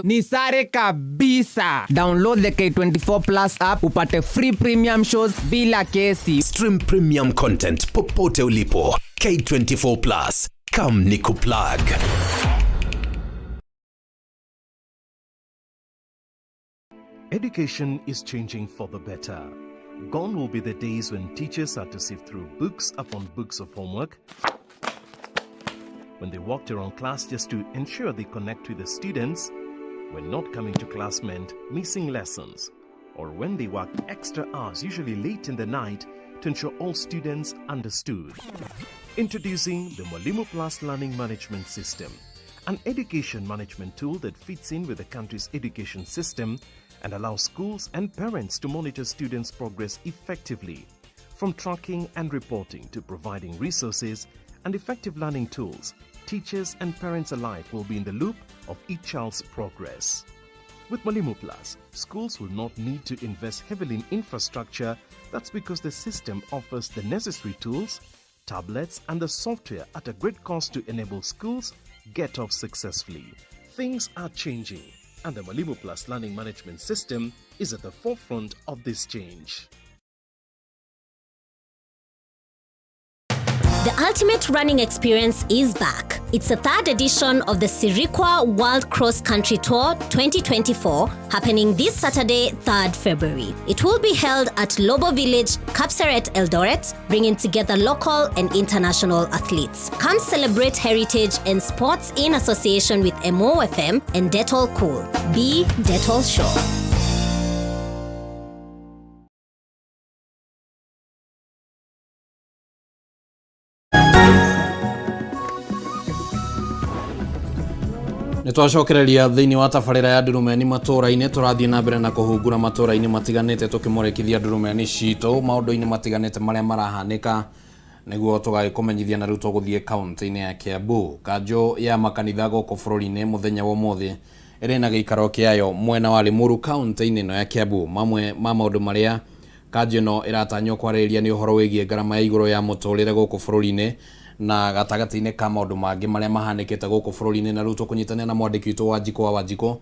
ni sare kabisa. Download the K24 Plus app upate free premium shows bila kesi. Stream premium content popote ulipo. K24 Plus. Come nikuplug. Education is changing for the better. Gone will be the days when teachers had to sift through books upon books of homework, when they walked around class just to ensure they connect with the students, when not coming to class meant missing lessons, or when they worked extra hours, usually late in the night, to ensure all students understood. Introducing the Mwalimu Plus Learning Management System, an education management tool that fits in with the country's education system and allows schools and parents to monitor students' progress effectively. From tracking and reporting to providing resources and effective learning tools, teachers and parents alike will be in the loop of each child's progress. With Mwalimu Plus, schools will not need to invest heavily in infrastructure. That's because the system offers the necessary tools, tablets, and the software at a great cost to enable schools get off successfully. Things are changing, and the Mwalimu Plus learning management system is at the forefront of this change. The Ultimate Running Experience is back. It's the third edition of the Sirikwa World Cross Country Tour 2024, happening this Saturday, 3rd February. It will be held at Lobo Village, Kapseret, Eldoret, bringing together local and international athletes. Come celebrate heritage and sports in association with MOFM and Dettol Cool. Be Dettol Sure. Nä twacokereria thä wa tabarä ya ndurumeni matå-ra-inä tå rathiä na mbere na kå hungura matå-ra-inä matiganä te tå kä morekithia ndurumeni citå maå ndå-inä matiganä te marĩa marahanĩka nĩguo tũgagĩkũmenyithia na rĩu tũgũthiĩ kaunti-inĩ ya Kiambu. Kanjũ ya makanitha gũkũ bũrũri-inĩ mũthenya wa ũmũthĩ ĩrĩ na gĩikaro kĩayo mwena wa Limuru kaunti-inĩ ĩno ya Kiambu. Mamwe ma maũndũ marĩa kanjũ ĩno ĩratanywo kwarĩrĩria nĩ ũhoro wĩgiĩ ngarama ya igũrũ ya mũtũrĩre gũkũ bũrũri-inĩ na gatagatĩ-inĩ ka maũndũ mangĩ marĩa mahanĩkĩte gũkũ bũrũri-inĩ. Na rĩu tũkũnyitanĩra na mwandĩki witũ Wanjikũ wa Wanjikũ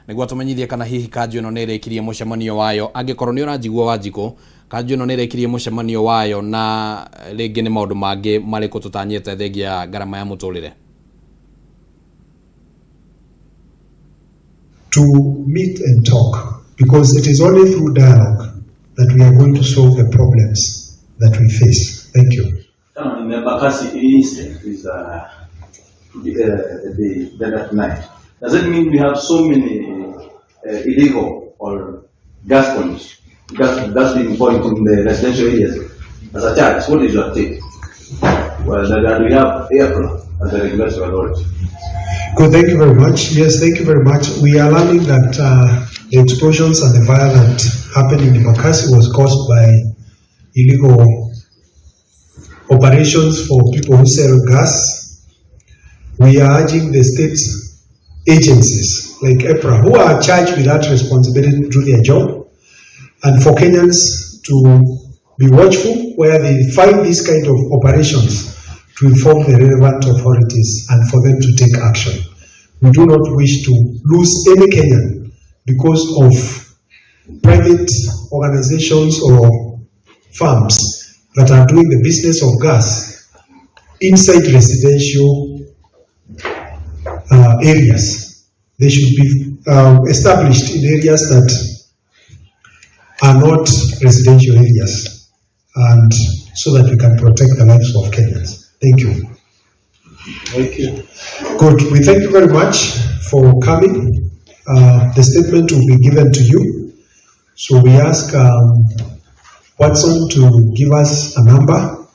nĩguo atũmenyithie kana hihi kanjũ ĩno nĩ ĩrĩkirie mũcemanio wayo. Angĩkorwo nĩ ũranjigua Wanjikũ, kanjũ ĩno nĩ ĩrĩkirie mũcemanio wayo na rĩngĩ nĩ maũndũ mangĩ marĩkũ tũtanyĩte thengia ya ngarama ya mũtũrĩre? To meet and talk, because it is only through dialogue that we are going to solve the problems that we face. Thank you. In the Embakasi incident is the that night. Does it mean we have so many illegal or gas points, gas being point in the residential areas? As a charge, what is your take? Well, that we have EPRA as a regulatory authority. Good, thank you very much. Yes, thank you very much. We are learning that the explosions and the fire that happened in Embakasi was caused by illegal operations for people who sell gas. We are urging the state agencies like EPRA, who are charged with that responsibility to do their job, and for Kenyans to be watchful where they find these kind of operations, to inform the relevant authorities and for them to take action. We do not wish to lose any Kenyan because of private organizations or firms that are doing the business of gas inside residential areas. They should be established in areas that are not residential areas, and so that we can protect the lives of Kenyans. Thank you. Thank you. Good. We thank you very much for coming. The statement will be given to you. So we ask Watson to give us a number,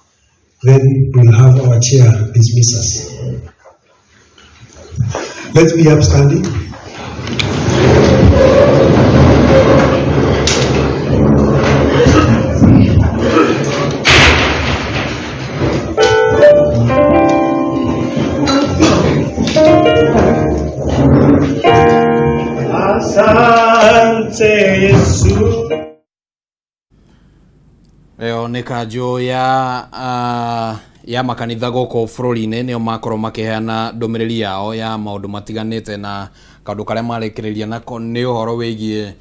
then we'll have our chair dismiss us. Let's be upstanding. Asante Yesu. Ĩyo nĩ kanjũ ya makanitha gũkũ bũrũri-inĩ, nĩo makorwo makĩheana ndũmĩrĩri yao ya maũndũ matiganĩte, na kaũndũ karĩa marĩkĩrĩria nako nĩ ũhoro wĩgiĩ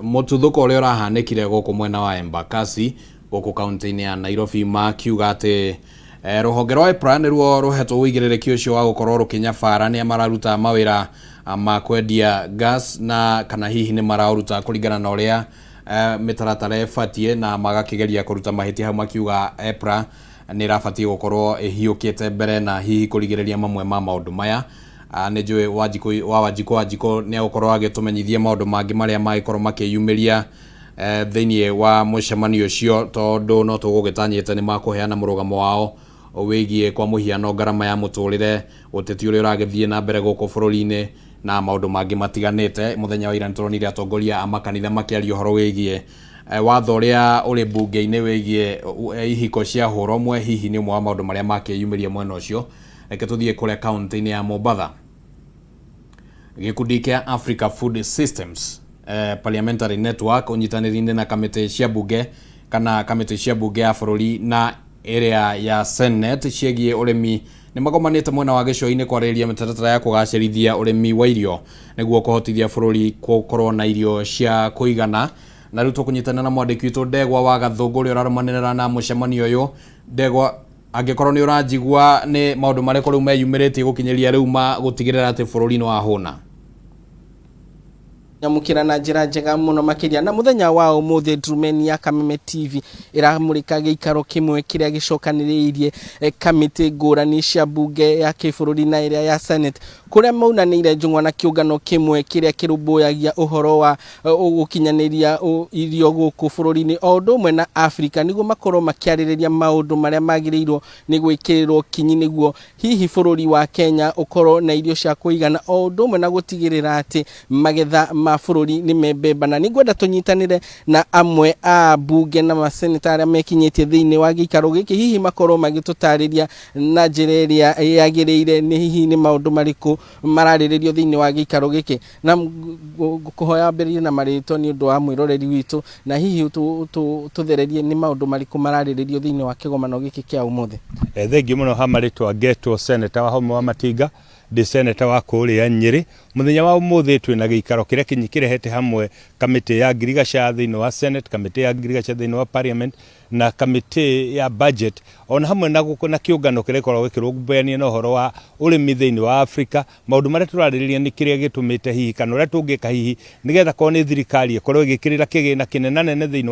mũtuthũko ũrĩa ũrahanĩkire gũkũ mwena wa Embakasi gũkũ kaunti-inĩ ya Nairobi, makiuga atĩ rũhonge rwa EPRA nĩruo rũhetwo ũigĩrĩrĩki ũcio wa gũkorwo rũkĩnyabara nĩa mararuta mawĩra ma kwendia gas na kana hihi nĩ maraũruta kũringana na ũrĩa mĩtaratara ĩbatiĩ, na magakĩgeria kũruta mahĩtia hau makiuga EPRA nĩ ĩrabatiĩ gũkorwo ĩhiũkĩte mbere na hihi kũrigĩrĩria mamwe ma maũndũ maya. Nĩ njũĩ Wanjikũ wa Wanjikũ Wanjikũ nĩ egũkorwo agĩtũmenyithia maũndũ mangĩ marĩa magĩkorwo makĩyumĩria thĩinĩ wa mũcemanio ũcio, tondũ no tũgũgĩtanyĩte nĩ makũheana mũrũgamo wao wĩgiĩ kwa mũhiano ngarama ya mũtũrĩre, ũteti ũrĩa ũragĩthiĩ na mbere gũkũ bũrũri-inĩ na maũndũ mangĩ matiganĩte. Mũthenya wa ira nĩtũronire atongoria a makanitha makĩaria ũhoro wĩgiĩ watho ũrĩa ũrĩ mbunge-inĩ wĩgiĩ ihiko cia hũra ũmwe, hihi nĩ ũmwe wa maũndũ marĩa makĩyumĩria mwena ũcio. Reke tũthiĩ kũrĩa kaunti-inĩ ya Mombatha. Gĩkundi kĩa Africa Food Systems Parliamentary Network ũnyitanĩri-inĩ na kamĩtĩ cia mbunge kana kamĩtĩ cia mbunge ya bũrũri na ĩrĩa ya Senate ciĩgiĩ ũrĩmi nĩ magomanĩte mwena wa gĩcũa-inĩ kwarĩrĩria mĩtaratara ya kũgacĩrithia ũrĩmi wa irio nĩguo kũhotithia bũrũri gũkorwo na irio cia kũigana. Na rĩu tũkũnyitanĩra na mwandĩki witũ Ndegwa wa Gathũngũ ũrĩa ũrarũmanĩrĩra na mũcemanio ũyũ. Ndegwa, angĩkorwo nĩ ũranjigua, nĩ maũndũ marĩkũ rĩu meyumĩrĩtie gũkinyĩria rĩu ma gũtigĩrĩra atĩ bũrũri nĩ wahũna? Nyamũkĩra na njĩra njega mũno makĩria. Na mũthenya wa ũmũthĩ Ndurumeni ya Kameme TV ĩramũrĩka gĩikaro kĩmwe kĩrĩa gĩcokanĩrĩirie kamĩtĩ ngũrani cia mbunge ya kĩbũrũri na ĩrĩa ya Senate, kũrĩa maunanĩire njũng'wa na kĩũngano kĩmwe kĩrĩa kĩrũmbũyagia ũhoro wa gũkinyanĩria irio gũkũ bũrũri-inĩ o ũndũ ũmwe na Afrika, nĩguo makorwo makĩarĩrĩria maũndũ marĩa magĩrĩirwo nĩ gwĩkĩrĩrwo kinyi nĩguo hihi bũrũri wa Kenya ũkorwo na irio cia kũigana, o ũndũ ũmwe na gũtigĩrĩra atĩ magetha ma bũrũri nĩ membemba. Na nĩngwenda tũnyitanĩre na amwe a mbunge na maseneta arĩa mekinyĩtie thĩinĩ wa gĩikaro gĩkĩ, hihi makorwo magĩtũtarĩria na njĩra ĩrĩa yagĩrĩire nĩ hihi nĩ maũndũ marĩkũ mararĩrĩrio thĩinĩ wa gĩikaro gĩkĩ. Na ngũkũhoya wambĩrĩrie na marĩtwa nĩ ũndũ wa mwĩroreri witũ, na hihi tũthererie nĩ maũndũ marĩkũ mararĩrĩrio thĩinĩ wa kĩgomano gĩkĩ kĩa ũmũthĩ. Thengiũ mũno. Ha marĩtwa ngetwo Senator Wahome wa Matinga, ndĩ senator wa kũrĩa Nyĩrĩ. Mũthenya wa ũmũthĩ twĩna gĩikaro kĩrĩa kĩrehete hamwe kamĩtĩ ya ngirigaca thĩinĩ wa Senate, kamĩtĩ ya ngirigaca thĩinĩ wa Parliament na kamĩtĩ ya budget, ona hamwe na kĩũngano kĩrĩa gĩkoragwo gĩkĩrũmbũyania na ũhoro wa ũrĩmi thĩinĩ wa Afrika. Maũndũ marĩa tũrarĩrĩria nĩ kĩrĩa gĩtũmĩte hihi kana ũrĩa tũngĩka hihi nĩgetha korwo nĩ thirikari ĩkorwo ĩgĩkĩrĩra kĩgĩna kĩnenanene thĩinĩ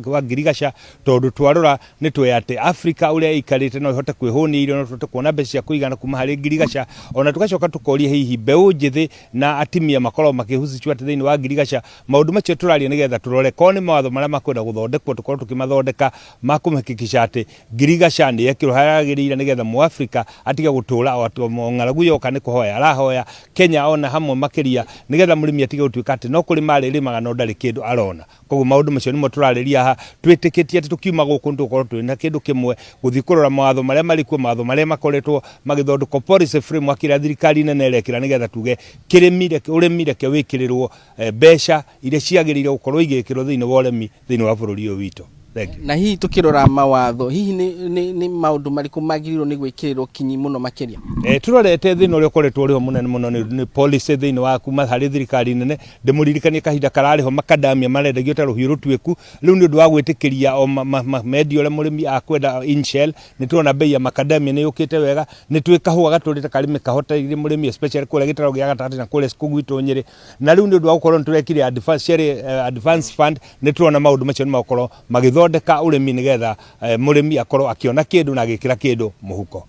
wa ngirigaca, tondũ twarora nĩ tũĩ atĩ Afrika ũrĩa ĩikarĩte no ĩhote kwĩhũnia irio, no tũhote kuona mbeca cia kũigana kuma harĩ ngirigaca. Ona tũgacoka tũkoria hihi mbeũ njĩthĩ na atimia makoragwo makĩhusishwo atĩ thĩinĩ wa ngirigaca. Maũndũ macio tũraria nĩgetha tũrore korwo nĩ mawatho marĩa makwenda gũthondekwo, tũkorwo tũkĩmathondeka ma kũhakikisha atĩ ngirigaca nĩ yekĩrwo harĩa yagĩrĩire, nĩgetha Mũafrika atige gũtũra o atĩ o ng'aragu yoka nĩ kũhoya arahoya Kenya, ona hamwe makĩria nĩgetha mũrĩmi atige gũtuĩka atĩ no kũrĩma arĩrĩmaga no ndarĩ kĩndũ arona. Koguo maũndũ macio nĩmo tũrarĩria haha, twĩtĩkĩtie atĩ tũkiuma gũkũ nĩ tũgũkorwo twĩ na kĩndũ kĩmwe gũthiĩ kũrora mawatho marĩa marĩ kuo, mawatho marĩa makoretwo magĩthondekwo, policy framework ĩrĩa thirikari nene ĩrekĩra, nĩgetha tuge kĩrĩmi, ũrĩmi reke wĩkĩrĩrwo mbeca iria ciagĩrĩire gũkorwo igĩkĩrwo thĩinĩ wa ũrĩmi thĩinĩ wa bũrũri ũyũ witũ. Thank you. Na hihi tukirora mawatho, hihi nĩ maũndũ marĩkũ magĩrĩirwo nĩ gwĩkĩrĩrwo kinyi mũno makĩria? Turorete thĩna ũrĩa ũkoretwo ũrĩ ho mũnene mũno nĩ policy thĩinĩ wa kuma harĩ thirikari nene. Ndĩmũririkanie kahinda kararĩ ho makadamia marendagio ta rũhiũ rũtuĩku. Rĩu nĩ ũndũ wa gwĩtĩkĩria o mendio ũrĩa mũrĩmi akwenda in shell, nĩ turona bei ya makadamia nĩ yũkĩte wega. Nĩ twĩ kahũa gatũrĩte karĩmĩ kahoteire mũrĩmi, especially kũrĩa gĩtarũ gĩa gatagatĩ na kũrĩa gwitũ Nyĩrĩ. Na rĩu nĩ ũndũ wa gũkorwo nĩ tũrekire advance fund, nĩ turona maũndũ macio nĩ magũkorwo magĩthondeka ũrĩmi nĩgetha mũrĩmi akorwo akĩona kĩndũ na agĩkĩra kĩndũ mũhuko.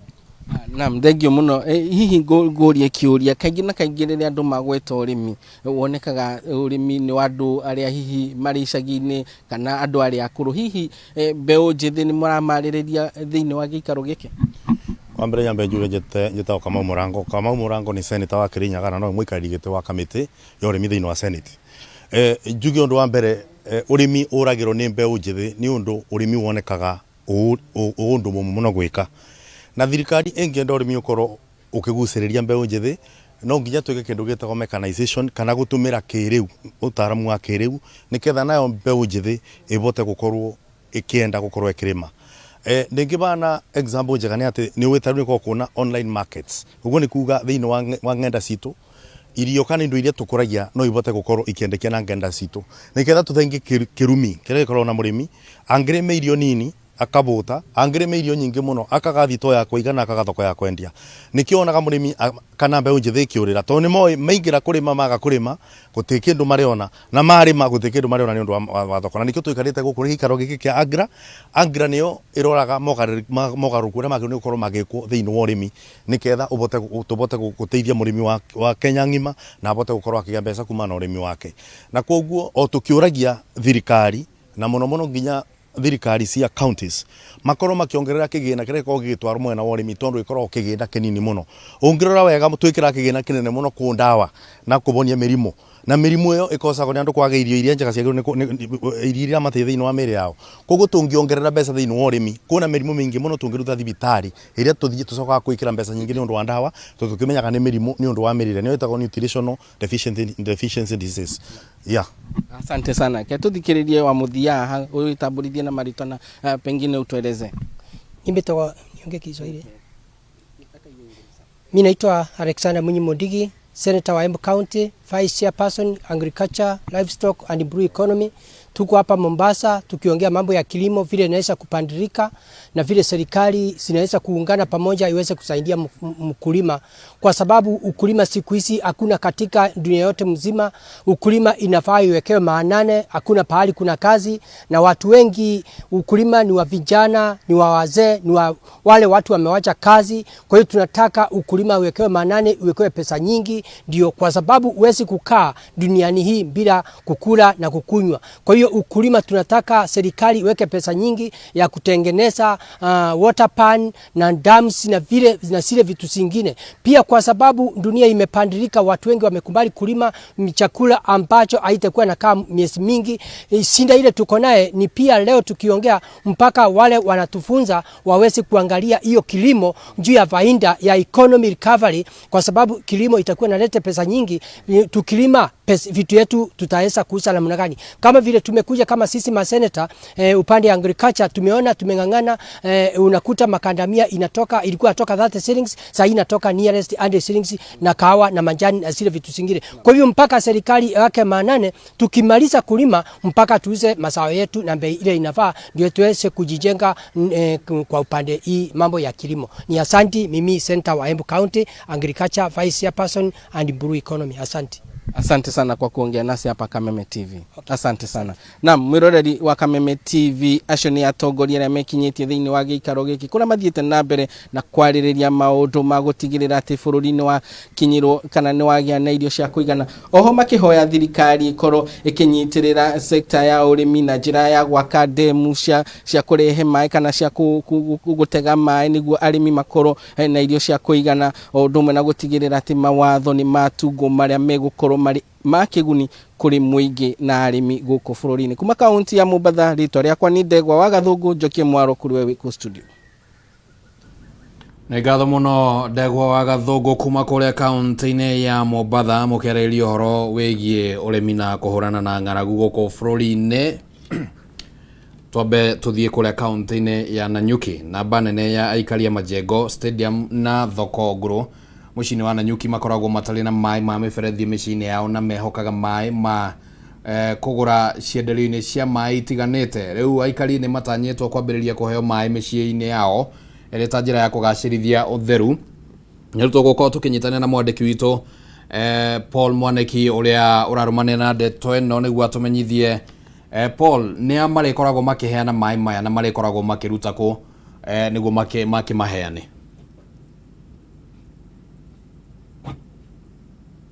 Naam, thengiũ mũno. Hihi ngũrie kĩũria, kaingĩ na kaingĩ rĩrĩa andũ magweta ũrĩmi, wonekaga ũrĩmi nĩ wa andũ arĩa hihi marĩ icagi-inĩ kana andũ arĩa akũrũ. Hihi mbeũ njĩthĩ nĩ mũramarĩrĩria thĩinĩ wa gĩikaro gĩkĩ? Wa mbere nyambe njuge njĩtagwo Kamau Mũrango. Kamau Mũrango nĩ senator wa Kĩrĩnyaga na nowe mũikarĩri gĩtĩ wa kamĩtĩ ya ũrĩmi thĩinĩ wa Senate. Njuge ũndũ wa mbere, ũrĩmi ũragĩrwo nĩ mbeũ njĩthĩ nĩ ũndũ ũrĩmi wonekaga ũndũ mũmũ mũno gwĩka. Na thirikari ĩngĩenda ũrĩmi ũkorwo ũkĩgucĩrĩria mbeũ njĩthĩ, no nginya twĩke kĩndũ gĩtagwo mechanization kana gũtũmĩra kĩrĩu, ũtaaramu wa kĩrĩu, nĩketha nayo mbeũ njĩthĩ ĩbote gũkorwo ĩkĩenda gũkorwo ĩkĩrĩma. Ndĩngĩbana example njega nĩ atĩ nĩ ũĩ ta rĩu nĩ gũkoragwo kwĩna online markets, ũguo nĩ kuga thĩinĩ wa ng'enda citũ, irio kana indo iria tũkũragia no ibote gũkorwo ikĩendekia na ng'enda citũ, nĩketha tũthengie kĩrumi kĩrĩa gĩkoragwo na mũrĩmi, angĩrĩma irio nini akabũta, angĩrĩma irio nyingĩ mũno akaga thitoo ya kũiga na akaga thoko ya kwendia. Nĩkĩo wonaga mũrĩmi kana mbeũ njĩthĩ ĩkĩũrĩra, tondũ nĩ moĩ maingĩra kũrĩma maga kũrĩma gũtirĩ kĩndũ marĩona, na marĩma gũtirĩ kĩndũ marĩona nĩ ũndũ wa thoko. Na nĩkĩo tũikarĩte gũkũ gĩikaro gĩkĩ kĩa AGRA. AGRA nĩyo ĩroraga mogarũrũku marĩa magĩrĩirwo nĩ gũkorwo magĩkwo thĩinĩ wa ũrĩmi, nĩketha tũbote gũteithia mũrĩmi wa Kenya ng'ima na abote gũkorwo akĩgĩa mbeca kumana na ũrĩmi wake. Na koguo o tũkĩũragia thirikari na mũno mũno nginya thirikari cia counties makorwo makĩongerera kĩgĩna kĩrĩa gĩkoragwo gĩgĩtwarwo mwena wa ũrĩmi, tondũ gĩkoragwo kĩgĩna kĩnini mũno. Ũngĩrora wega twĩkĩraga kĩgĩna kĩnene mũno kũ ndawa na kũbonia mĩrimũ. Na mĩrimũ ĩyo ĩkocagwo nĩ andũ kwaga irio iria njega ciagĩrĩirwo nĩ irio iria mateithia thĩinĩ wa mĩĩrĩ yao. Koguo tũngĩongerera mbeca thĩinĩ wa ũrĩmi, kwĩna mĩrimũ mĩingĩ mũno tũngĩruta thibitarĩ ĩrĩa tũthiĩ tũcokaga gwĩkĩra mbeca nyingĩ nĩ ũndũ wa ndawa tondũ tũkĩmenyaga nĩ mĩrimũ nĩ ũndũ wa mĩrĩre, nĩyo ĩtagwo nutritional deficiency disease. Yeah. Asante sana. Ke tuthikiririe wa muthia haha uitambulithie na marĩtwa na pengine utueleze. Nimetoka niongee Kiswahili. Mimi naitwa Alexander Munyi Mundigi, Senator wa Embu County, Vice Chairperson Agriculture, Livestock and Blue Economy. Tuko hapa Mombasa tukiongea mambo ya kilimo vile inaweza kupandilika na vile serikali zinaweza kuungana pamoja iweze kusaidia mkulima, kwa sababu ukulima siku hizi hakuna katika dunia yote mzima. Ukulima inafaa iwekewe maanane, hakuna pahali kuna kazi na watu wengi. Ukulima ni wa vijana, ni wa wazee, ni wa wale watu wamewacha kazi. Kwa hiyo tunataka ukulima uwekewe maanane, uwekewe pesa nyingi, ndio kwa sababu huwezi kukaa duniani hii bila kukula na kukunywa. Kwa hiyo ukulima tunataka serikali iweke pesa nyingi ya kutengeneza water pan na dams na vile na zile vitu zingine. Pia kwa sababu dunia imepandilika, watu wengi wamekubali kulima chakula ambacho haitakuwa na kaa miezi mingi. Shinda ile tuko naye ni pia leo tukiongea mpaka wale wanatufunza waweze kuangalia hiyo kilimo juu ya faida ya economy recovery, kwa sababu kilimo itakuwa inaleta pesa nyingi. Tukilima vitu yetu tutaweza kuuza namna gani? Kama vile tumekuja kama sisi maseneta upande ya agriculture tumeona tumeng'ang'ana, unakuta makandamia inatoka, ilikuwa inatoka 30 shillings, sasa inatoka nearest 100 shillings, na kahawa na majani na zile vitu zingine. Kwa hivyo mpaka serikali yake maanane, tukimaliza kulima mpaka tuuze mazao yetu na bei ile inafaa, ndio tuweze kujijenga kwa upande hii mambo ya kilimo. Ni asanti, mimi Senator wa Embu County, Agriculture Vice Chairperson and Blue Economy. Asante. Asante sana kwa kuongea nasi hapa Kameme TV. Okay. Asante sana. Naam, mwiroreri wa Kameme TV, acio nĩ atongoria arĩa mekinyĩtie thĩinĩ wa gĩikaro gĩkĩ kũrĩa mathiĩte na mbere na kwarĩrĩria maũndũ ma gũtigĩrĩra atĩ bũrũri nĩ wakinyĩrwo kana nĩ wagĩa na irio cia kũigana, oho makĩhoya thirikari ĩkorwo ĩkĩnyitĩrĩra sekta ya ũrĩmi na njĩra ya gwaka ndemu cia kũrehe maĩ kana cia gũtega maĩ nĩguo arĩmi makorwo na irio cia kũigana, o ũndũ ũmwe na gũtigĩrĩra atĩ mawatho nĩ matungwo marĩa megũkorwo marĩ ma kĩguni kũrĩ mũingĩ na arĩmi gũkũ bũrũri-inĩ. Kuma kaunti ya Mombatha, rĩtwa rĩakwa nĩ Ndegwa wa Gathũngũ, njokie mwaro kũrĩ we wĩ studio. Nĩ ngatho mũno Ndegwa wa Gathũngũ kuma kũrĩa kaunti-inĩ ya Mombatha, mũkĩarĩrĩria ũhoro wĩgiĩ ũrĩmi na kũhũrana na ng'aragu gũkũ bũrũri-inĩ. Twambe tũthiĩ kũrĩa kaunti-inĩ ya Nanyuki. Namba nene ya aikari a Majengo Stadium na thoko ngũrũ mũciĩ-inĩ wa Nanyuki makoragwo matarĩ na maĩ ma mĩberethi mĩciĩ-inĩ yao na mehokaga maĩ ma kũgũra cienderio-inĩ cia maĩ itiganĩte. Rĩu aikari nĩ matanyĩtwo kwambĩrĩria kũheo maĩ mĩciĩ-inĩ yao ĩrĩ ta njĩra ya kũgacĩrithia ũtheru. Nĩ tũgũkorwo tũkĩnyitanĩra na mwandĩki witũ Paul Mwaniki ũrĩa ũrarũmanĩra na ndeto ĩno nĩguo atũmenyithie. Paul, nĩ a marĩkoragwo makĩheana maĩ maya na marĩkoragwo makĩruta kũ nĩguo makĩmaheane?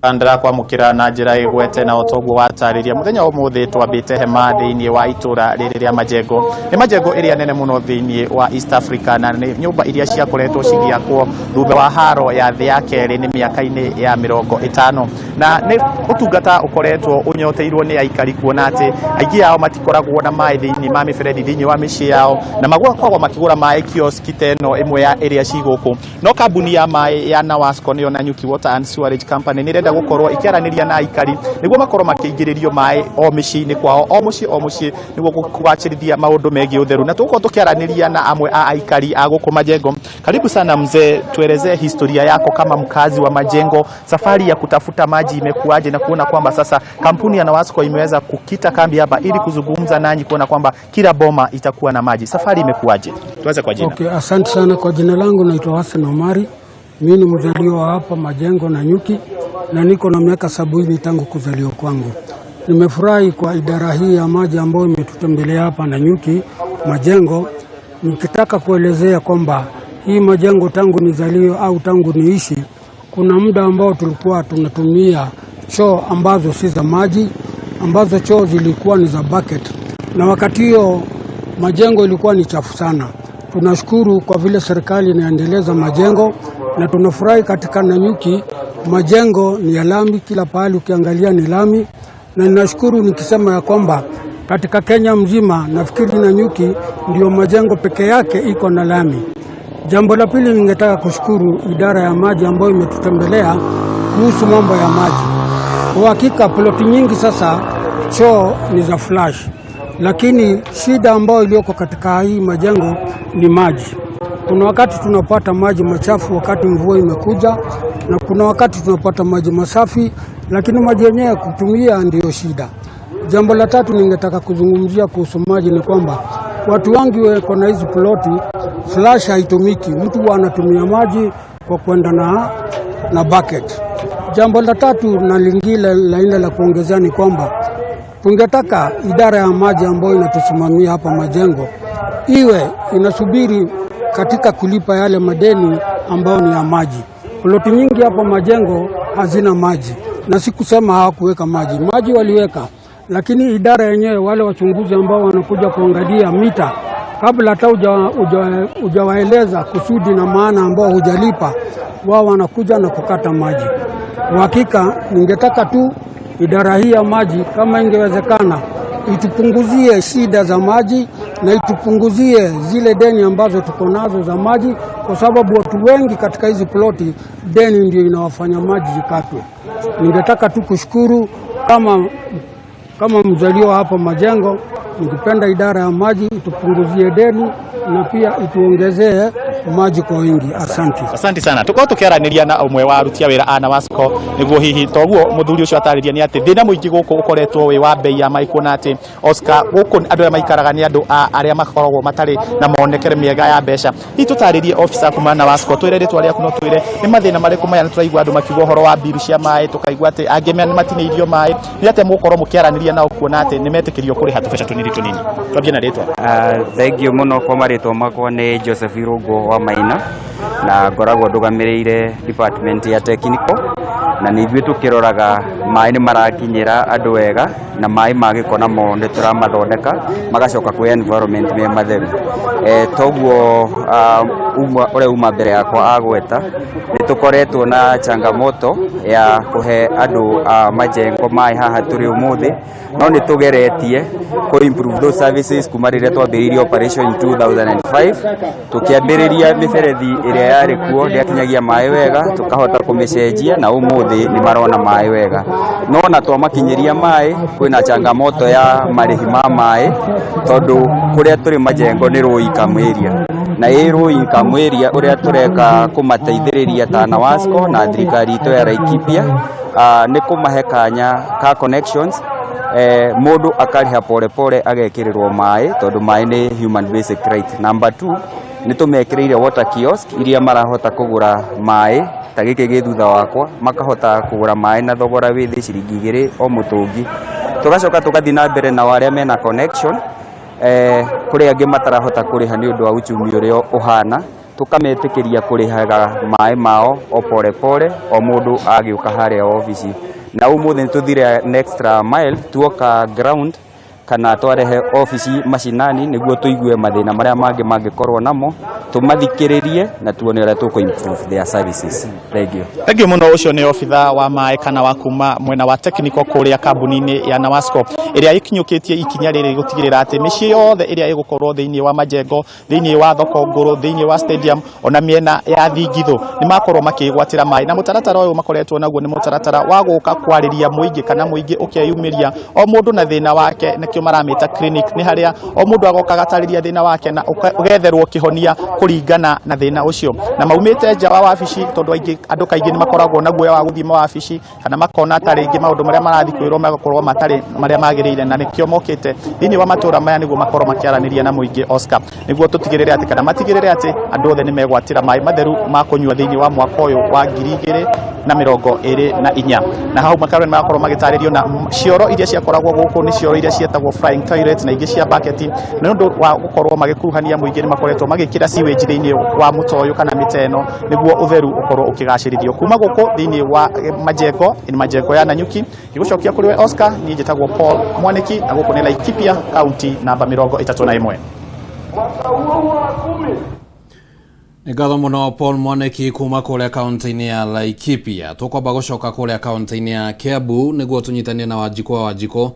Ndĩrakwamũkĩra na njĩra ĩgwete na otoguo watarĩria mũthenya wa ũmũthĩ twambĩte hema thĩinĩ wa itũra rĩrĩ rĩa Majengo. Nĩ Majengo ĩrĩa nene mũno thĩinĩ wa East Africa na nĩ nyũmba iria ciakoretwo cigĩakwo thutha wa haro ya thĩ ya kerĩ nĩ mĩaka-inĩ ya 50, na nĩ ũtungata ũkoretwo ũnyoteirwo nĩ aikari kuona atĩ aingĩ ao matikoragwo na maĩ thĩinĩ ma mĩberethi thĩinĩ wa mĩciĩ yao na makoragwo makĩgũra maĩ kioski ta ĩno ĩmwe ya ĩrĩa ci gũkũ. No kambuni ya maĩ ya Nawasco nĩyo Nanyuki Water and Sewerage Company nĩ ĩrenda gũkorwo ĩkĩaranĩria na aikari nĩguo makorwo makĩingĩrĩrio maĩ o mĩciĩ-inĩ kwao, o mũciĩ o mũciĩ, nĩguo kũgacĩrithia maũndũ megiĩ ũtheru. Na tũgũkorwo tũkĩaranĩria na amwe a aikari a gũkũ Majengo. Karibu sana mzee, tuelezee historia yako kama mkazi wa Majengo, safari ya kutafuta maji imekuwaje na kuona kwamba sasa kampuni ya Nawasco imeweza kukita kambi hapa ili kuzungumza nanyi kuona kwamba kila boma itakuwa na maji. Safari imekuwaje? Tuanze kwa jina. Okay, asante sana. Kwa jina langu naitwa Hassan Omari. Mimi ni mzaliwa hapa Majengo Nanyuki na niko na miaka 70 tangu kuzaliwa kwangu. Nimefurahi kwa idara hii ya maji ambayo imetutembelea hapa Nanyuki Majengo. Nikitaka kuelezea kwamba hii Majengo tangu nizaliwe au tangu niishi, kuna muda ambao tulikuwa tunatumia choo ambazo si za maji, ambazo choo zilikuwa ni za bucket, na wakati hiyo Majengo ilikuwa ni chafu sana. Tunashukuru kwa vile serikali inaendeleza Majengo na tunafurahi katika Nanyuki Majengo ni ya lami, kila pahali ukiangalia ni lami, na ninashukuru nikisema ya kwamba katika Kenya mzima nafikiri Nanyuki ndio majengo peke yake iko na lami. Jambo la pili, ningetaka kushukuru idara ya maji ambayo imetutembelea kuhusu mambo ya maji. Kwa hakika ploti nyingi sasa choo ni za flash, lakini shida ambayo iliyoko katika hii majengo ni maji. Kuna wakati tunapata maji machafu wakati mvua imekuja, na kuna wakati tunapata maji masafi, lakini maji yenyewe kutumia ndiyo shida. Jambo la tatu ningetaka kuzungumzia kuhusu maji ni kwamba watu wengi wako na hizi ploti, flash haitumiki, mtu huwa anatumia maji kwa kwenda na bucket. Jambo la tatu na lingine la nne la kuongezea ni kwamba tungetaka idara ya maji ambayo inatusimamia hapa majengo iwe inasubiri katika kulipa yale madeni ambayo ni ya maji. Ploti nyingi hapa majengo hazina maji, na si kusema hawakuweka maji, maji waliweka, lakini idara yenyewe, wale wachunguzi ambao wanakuja kuangalia mita, kabla hata hujawaeleza kusudi na maana ambao hujalipa, wao wanakuja na kukata maji. Kwa hakika ningetaka tu idara hii ya maji kama ingewezekana itupunguzie shida za maji na itupunguzie zile deni ambazo tuko nazo za maji, kwa sababu watu wengi katika hizi ploti deni ndio inawafanya maji ikatwe. Ningetaka tu kushukuru kama mzaliwa hapa Majengo, ningependa idara ya maji itupunguzie deni na pia ituongezee maji kwa wingi. Asante. Asante sana. Tukorwo tukiaraniria na umwe wa aruti a wira a Nawasco niguo hihi toguo muthuri ucio atariria ni ati thina muingi guku ukoretwo wi wa bei ya mai, kuona ati Oscar guku andu aria maikaraga ni andu a aria makoragwo matari na monekere miega ya mbeca. Hihi tutaririe officer kuma Nawasco, twire ritwa riaku no twire ni mathina mariku maya ni turaigua andu makiuga uhoro wa biru cia mai, tukaigua ati angi ni matinĩirio mai, ni atia mugukorwo mukiaraniria nao kuona ati ni metikirio kuriha tubeca tunini tunini? Twambie na ritwa. Thengiũ mũno. Kwa marĩtwa makwa nĩ Joseph Irũngũ wa Maina, na ngoragwo ndũgamĩrĩire department ya technical, na nĩ ithuĩ tũkĩroraga maĩ nĩ marakinyĩra andũ wega, na maĩ ma gĩko namo nĩ tũramathondeka magacoka kwĩ environment me matheru. Toguo ũrĩa uma mbere yakwa agweta, nĩ tũkoretwo na changamoto ya kũhe andũ a majengo maĩ haha tũrĩ ũmũthĩ, no nĩ tũgeretie kũ improve those services kuma rĩrĩa twambĩrĩirie operation in 2005. Tũkĩambĩrĩria mĩberethi ĩrĩa yarĩ kuo ndĩakinyagia maĩ wega, tũkahota kũmĩcenjia na ũmũthĩ nĩ marona maĩ wega. No ona twamakinyĩria maĩ, kwĩna changamoto ya marĩhi ma maĩ, tondũ kũrĩa tũrĩ majengo nĩ low income area, na ĩ low income area ũrĩa tũreka kũmateithĩrĩria ta Nawasco na thirikari itũ ya Laikipia, nĩ kũmahe kanya ka connections, mũndũ akarĩha pole pole agekĩrĩrwo maĩ, tondũ maĩ nĩ human basic right. Number 2, nĩ tũmekĩrĩire water kiosk iria marahota kũgũra maĩ ta gĩkĩ gĩ thutha wakwa, makahota kũgũra maĩ na thogora wĩ thĩ ciringi 2 o mũtũngi. Tũgacoka tũgathiĩ na mbere na arĩa mena connection, kũrĩ angĩ matarahota kũrĩha nĩ ũndũ wa uchumi ũrĩa ũhana, tũkametĩkĩria kũrĩhaga maĩ mao o pole pole o mũndũ agĩũka harĩa obici. Na ũmũthĩ nĩ tũthire next mile, tuoka ground kana twarehe obici macinani nĩguo tũigue mathĩna marĩa mangĩ mangĩkorwo namo, tũmathikĩrĩrie na tuone ũrĩa tũkũ improve their services. Thank you. Thank you mũno. Ũcio nĩ obitha wa maĩ kana wa kuma mwena wa technical kũrĩa kambuni-inĩ ya Nawasco ĩrĩa ĩkinyũkĩtie ikinya rĩrĩ gũtigĩrĩra atĩ mĩciĩ yothe ĩrĩa ĩgũkorwo thĩinĩ wa majengo, thĩinĩ wa thoko ngũrũ, thĩinĩ wa stadium ona mĩena ya thingithũ nĩ makorwo makĩgwatĩra maĩ. Na mũtaratara ũyũ makoretwo naguo nĩ mũtaratara wa gũka kwarĩria mũingĩ kana mũingĩ ũkeyumĩria o mũndũ na thĩna wake, nĩkĩo maramĩta clinic. Nĩ harĩa o mũndũ agoka agatarĩria thĩna wake na ũgetherwo kĩhonia kũringana na thĩna ũcio. Na maumĩte nja wa wabici tondũ andũ kaingĩ nĩ makoragwo na guoya wa gũthiĩ mawabici kana makona ta rĩngĩ maũndũ marĩa marathiĩ kwĩrwo magakorwo matarĩ marĩa magĩrĩire, na nĩkĩo mokĩte thĩinĩ wa matũra maya nĩguo makorwo makĩaranĩria na mũingĩ Oscar, nĩguo tũtigĩrĩre atĩ kana matigĩrĩre atĩ andũ othe nĩ megwatĩra maĩ matheru ma kũnyua thĩinĩ wa mwaka ũyũ wa 2024. Na hau makarwo nĩ marakorwo magĩtarĩrio na cioro iria ciakoragwo gũkũ nĩ cioro iria cietagwo flying toilet na ingĩ cia bucket. Nĩ ũndũ wa gũkorwo magĩkuruhania mũingĩ nĩ makoretwo magĩkĩra sewage thĩinĩ wa mũto ũyũ kana mĩte ĩno nĩguo ũtheru ũkorwo ũkĩgacĩrithio. Kuma gũkũ thĩinĩ wa majengo, nĩ majengo ya Nanyuki, ngĩgũcokia kũrĩ we Oscar. Niĩ njĩtagwo Paul Mwaniki na gũkũ nĩ Laikipia kaunti namba 31. Nĩ ngatho mũno Paul Mwaneki kuma kũrĩa kaunti-inĩ ya Laikipia. Tũkwamba gũcoka kũrĩa kaunti-inĩ ya Kiambu nĩguo tũnyitanie na Wanjikũ wa Wanjikũ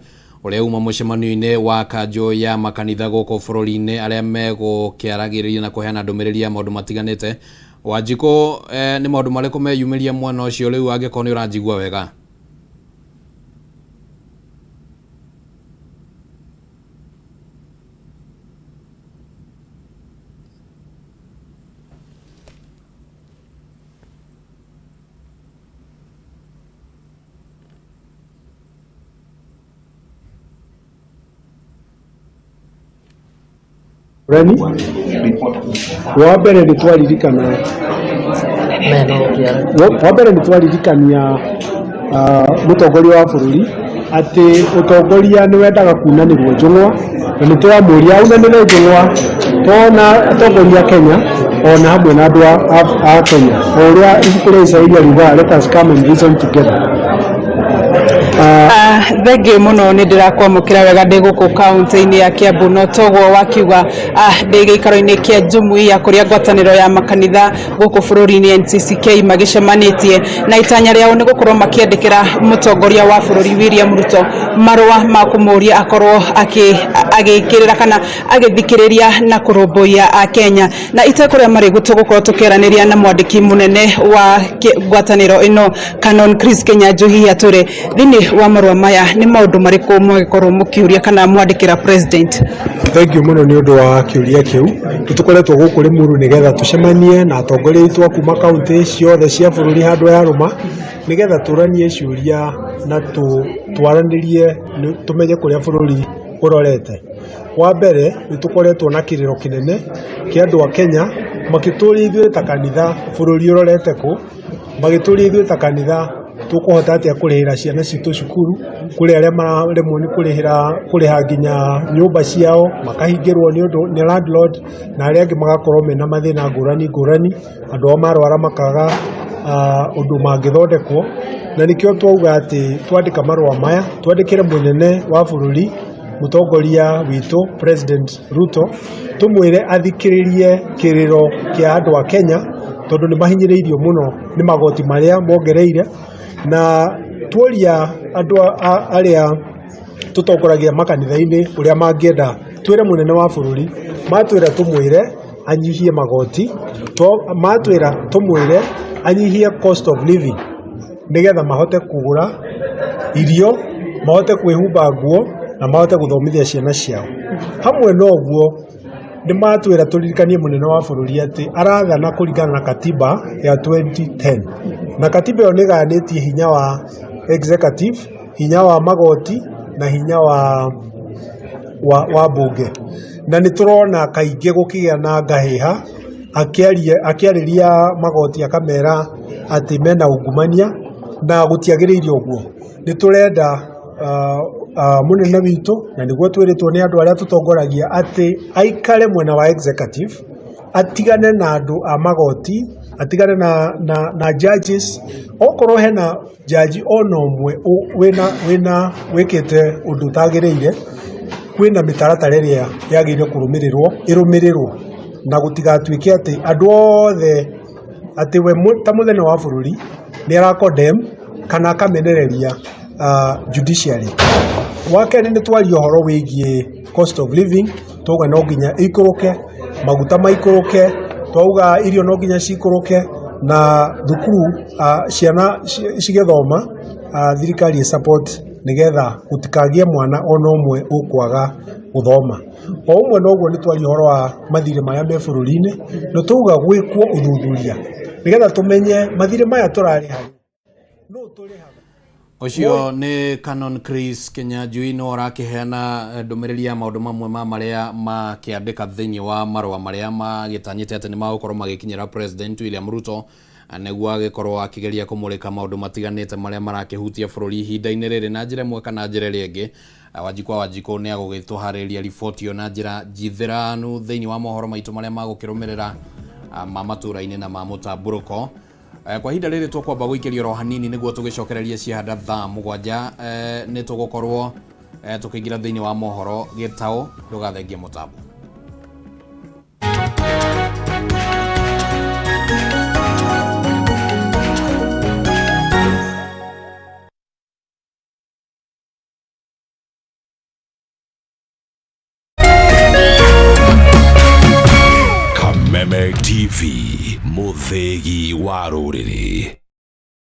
ũrĩa uma mũcemanio-inĩ wa kanjũ ya makanitha gũkũ bũrũri-inĩ arĩa megũkĩaragĩrĩria na kũheana ndũmĩrĩri ya maũndũ matiganĩte. Wanjikũ, nĩ maũndũ marĩkũ meyumĩria mwena ũcio rĩu angĩkorwo nĩ ũranjigua wega? Reni wa mbere nĩ twaririkana wa mbere nĩ twaririkania mũtongoria wa bũrũri atĩ ũtongoria nĩ wendaga kunanĩrwo njũng'wa na nĩ tũramũria aunanĩre njũng'wa tona atongoria a Kenya ona hamwe na andũ a Kenya o ũrĩa ibuku rĩa Isaia riugaga let us come and reason together. Thengiũ mũno nĩ ndĩrakwamũkĩra wega ndĩ gũkũ kaũntĩ-inĩ ya Kiambu no toguo wakiuga ndĩ gĩikaro-inĩ kĩa jumuiya kũrĩa ngwatanĩro ya makanitha gũkũ bũrũri-inĩ NCCK magĩcemanĩtie na itanya rĩao nĩ gũkorwo makĩandĩkĩra mũtongoria wa bũrũri William Ruto marũa ma kũmũria akorwo agĩkĩrĩra kana agĩthikĩrĩria na kũrũmbũiya Akenya na itekũrĩa marĩgu tũgũkorwo tũkĩaranĩria na mwandĩki mũnene wa ngwatanĩro ĩno Canon Chris Kinyanjui hihi atwĩre thĩinĩ wa marũa maya nĩ maũndũ marĩkũ mwagĩkorwo mũkĩũria kana mwandĩkĩra president. Thengiũ mũno nĩ ũndũ wa kĩũria kĩu. Nĩ tũkoretwo gũkũ Limuru nĩgetha tũcemanie na atongoria aitũ a kuma kaũntĩ ciothe cia bũrũri handũ yarũma, nĩgetha tũranie ciũria na twaranĩrie tũmenye kũrĩa bũrũri ũrorete. Wa mbere nĩ tũkoretwo na kĩrĩro kĩnene kĩa andũ a Kenya makĩtũria ithuĩ ta kanitha bũrũri ũrorete kũ, magĩtũria ithuĩ ta kanitha tũkũhota atĩa kũrĩhĩra ciana citũ cukuru, kũrĩ arĩa mararemwo nĩ kũrĩhĩra kũrĩha nginya nyũmba ciao makahingĩrwo nĩ ũndũ nĩ landlord, na arĩa angĩ magakorwo mena mathĩna ngũrani ngũrani, andũ ao marwara makaga ũndũ mangĩthondekwo, na nĩkĩo twauga atĩ twandĩka marũa maya twandĩkĩre mũnene wa bũrũri mũtongoria witũ President Ruto tũmwĩre athikĩrĩrie kĩrĩro kĩa andũ a Kenya tondũ nĩ mahinyĩrĩirio mũno nĩ magoti marĩa mongereire na tuoria andũ arĩa tũtongoragia makanitha-inĩ ũrĩa mangĩenda twĩre mũnene wa bũrũri matwĩra tũmwĩre anyihie magoti, matwĩra tũmwĩre anyihie cost of living nĩgetha mahote kũgũra irio, mahote kwĩhumba nguo na mahote gũthomithia ciana ciao. Hamwe na ũguo nĩ matwĩra tũririkanie mũnene wa bũrũri atĩ arathana kũringana na katiba ya 2010 na katiba ĩyo nĩ ĩgayanĩtie hinya wa executive, hinya wa magoti na hinya wa mbunge. Na nĩ tũrona kaingĩ gũkĩgĩa na ngahĩha akĩarĩria magoti akamera atĩ mena ungumania na gũtiagĩrĩire ũguo. Nĩ tũrenda mũnene witũ na nĩguo twĩrĩtwo nĩ andũ arĩa tũtongoragia atĩ aikare mwena wa executive, atigane na andũ a magoti, atigane na judges, okorwo hena jaji ona ũmwe wĩna wĩkĩte ũndũ ũtagĩrĩire, kwĩna mĩtaratara ĩrĩa yagĩrĩire kũrũmĩrĩrwo ĩrũmĩrĩrwo na gũtigatuĩke atĩ andũ othe atĩ we ta mũnene wa bũrũri nĩ ara condemn kana akamenereria judiciary. Wa kerĩ nĩ twaria ũhoro wĩgiĩ cost of living, twauga no nginya ĩikũrũke, maguta maikũrũke, twauga irio no nginya cikũrũke na thukuru ciana cigĩthoma thirikari ĩ support nĩgetha gũtikagĩe mwana ona ũmwe ũkwaga gũthoma. O ũmwe na ũguo nĩ twaria ũhoro wa mathirĩ marĩa me bũrũri-inĩ na twauga gwĩkwo ũthuthuria nĩgetha tũmenye mathirĩ maya tũrarĩha. Ũcio nĩ Canon Chris Kinyanjui no ũrakĩheana ndũmĩrĩri ya maũndũ mamwe ma marĩa makĩandĩka thĩinĩ wa marũa marĩa magĩtanyĩte atĩ nĩ magũkorwo magĩkinyĩra President William Ruto nĩguo agĩkorwo akĩgeria kũmũrĩka maũndũ matiganĩte marĩa marakĩhutia bũrũri ihinda-inĩ rĩrĩ na njĩra ĩmwe kana njĩra ĩrĩa ĩngĩ. Wanjikũ wa Wanjikũ nĩ agũgĩtũharĩria riboti ĩyo na njĩra njithĩranu thĩinĩ wa mohoro maitũ marĩa magũkĩrũmĩrĩra ma matũra-inĩ na ma mũtambũrũko. Kwa ihinda rĩrĩ tũkwamba gũikĩria oro hanini nĩguo tũgĩcokererie ciahanda thaa 7 nĩ tũgũkorwo tũkĩingĩra thĩinĩ wa mohoro gĩtaũ ndũgathengie mũtambo. Mũthĩgi wa rũrĩrĩ.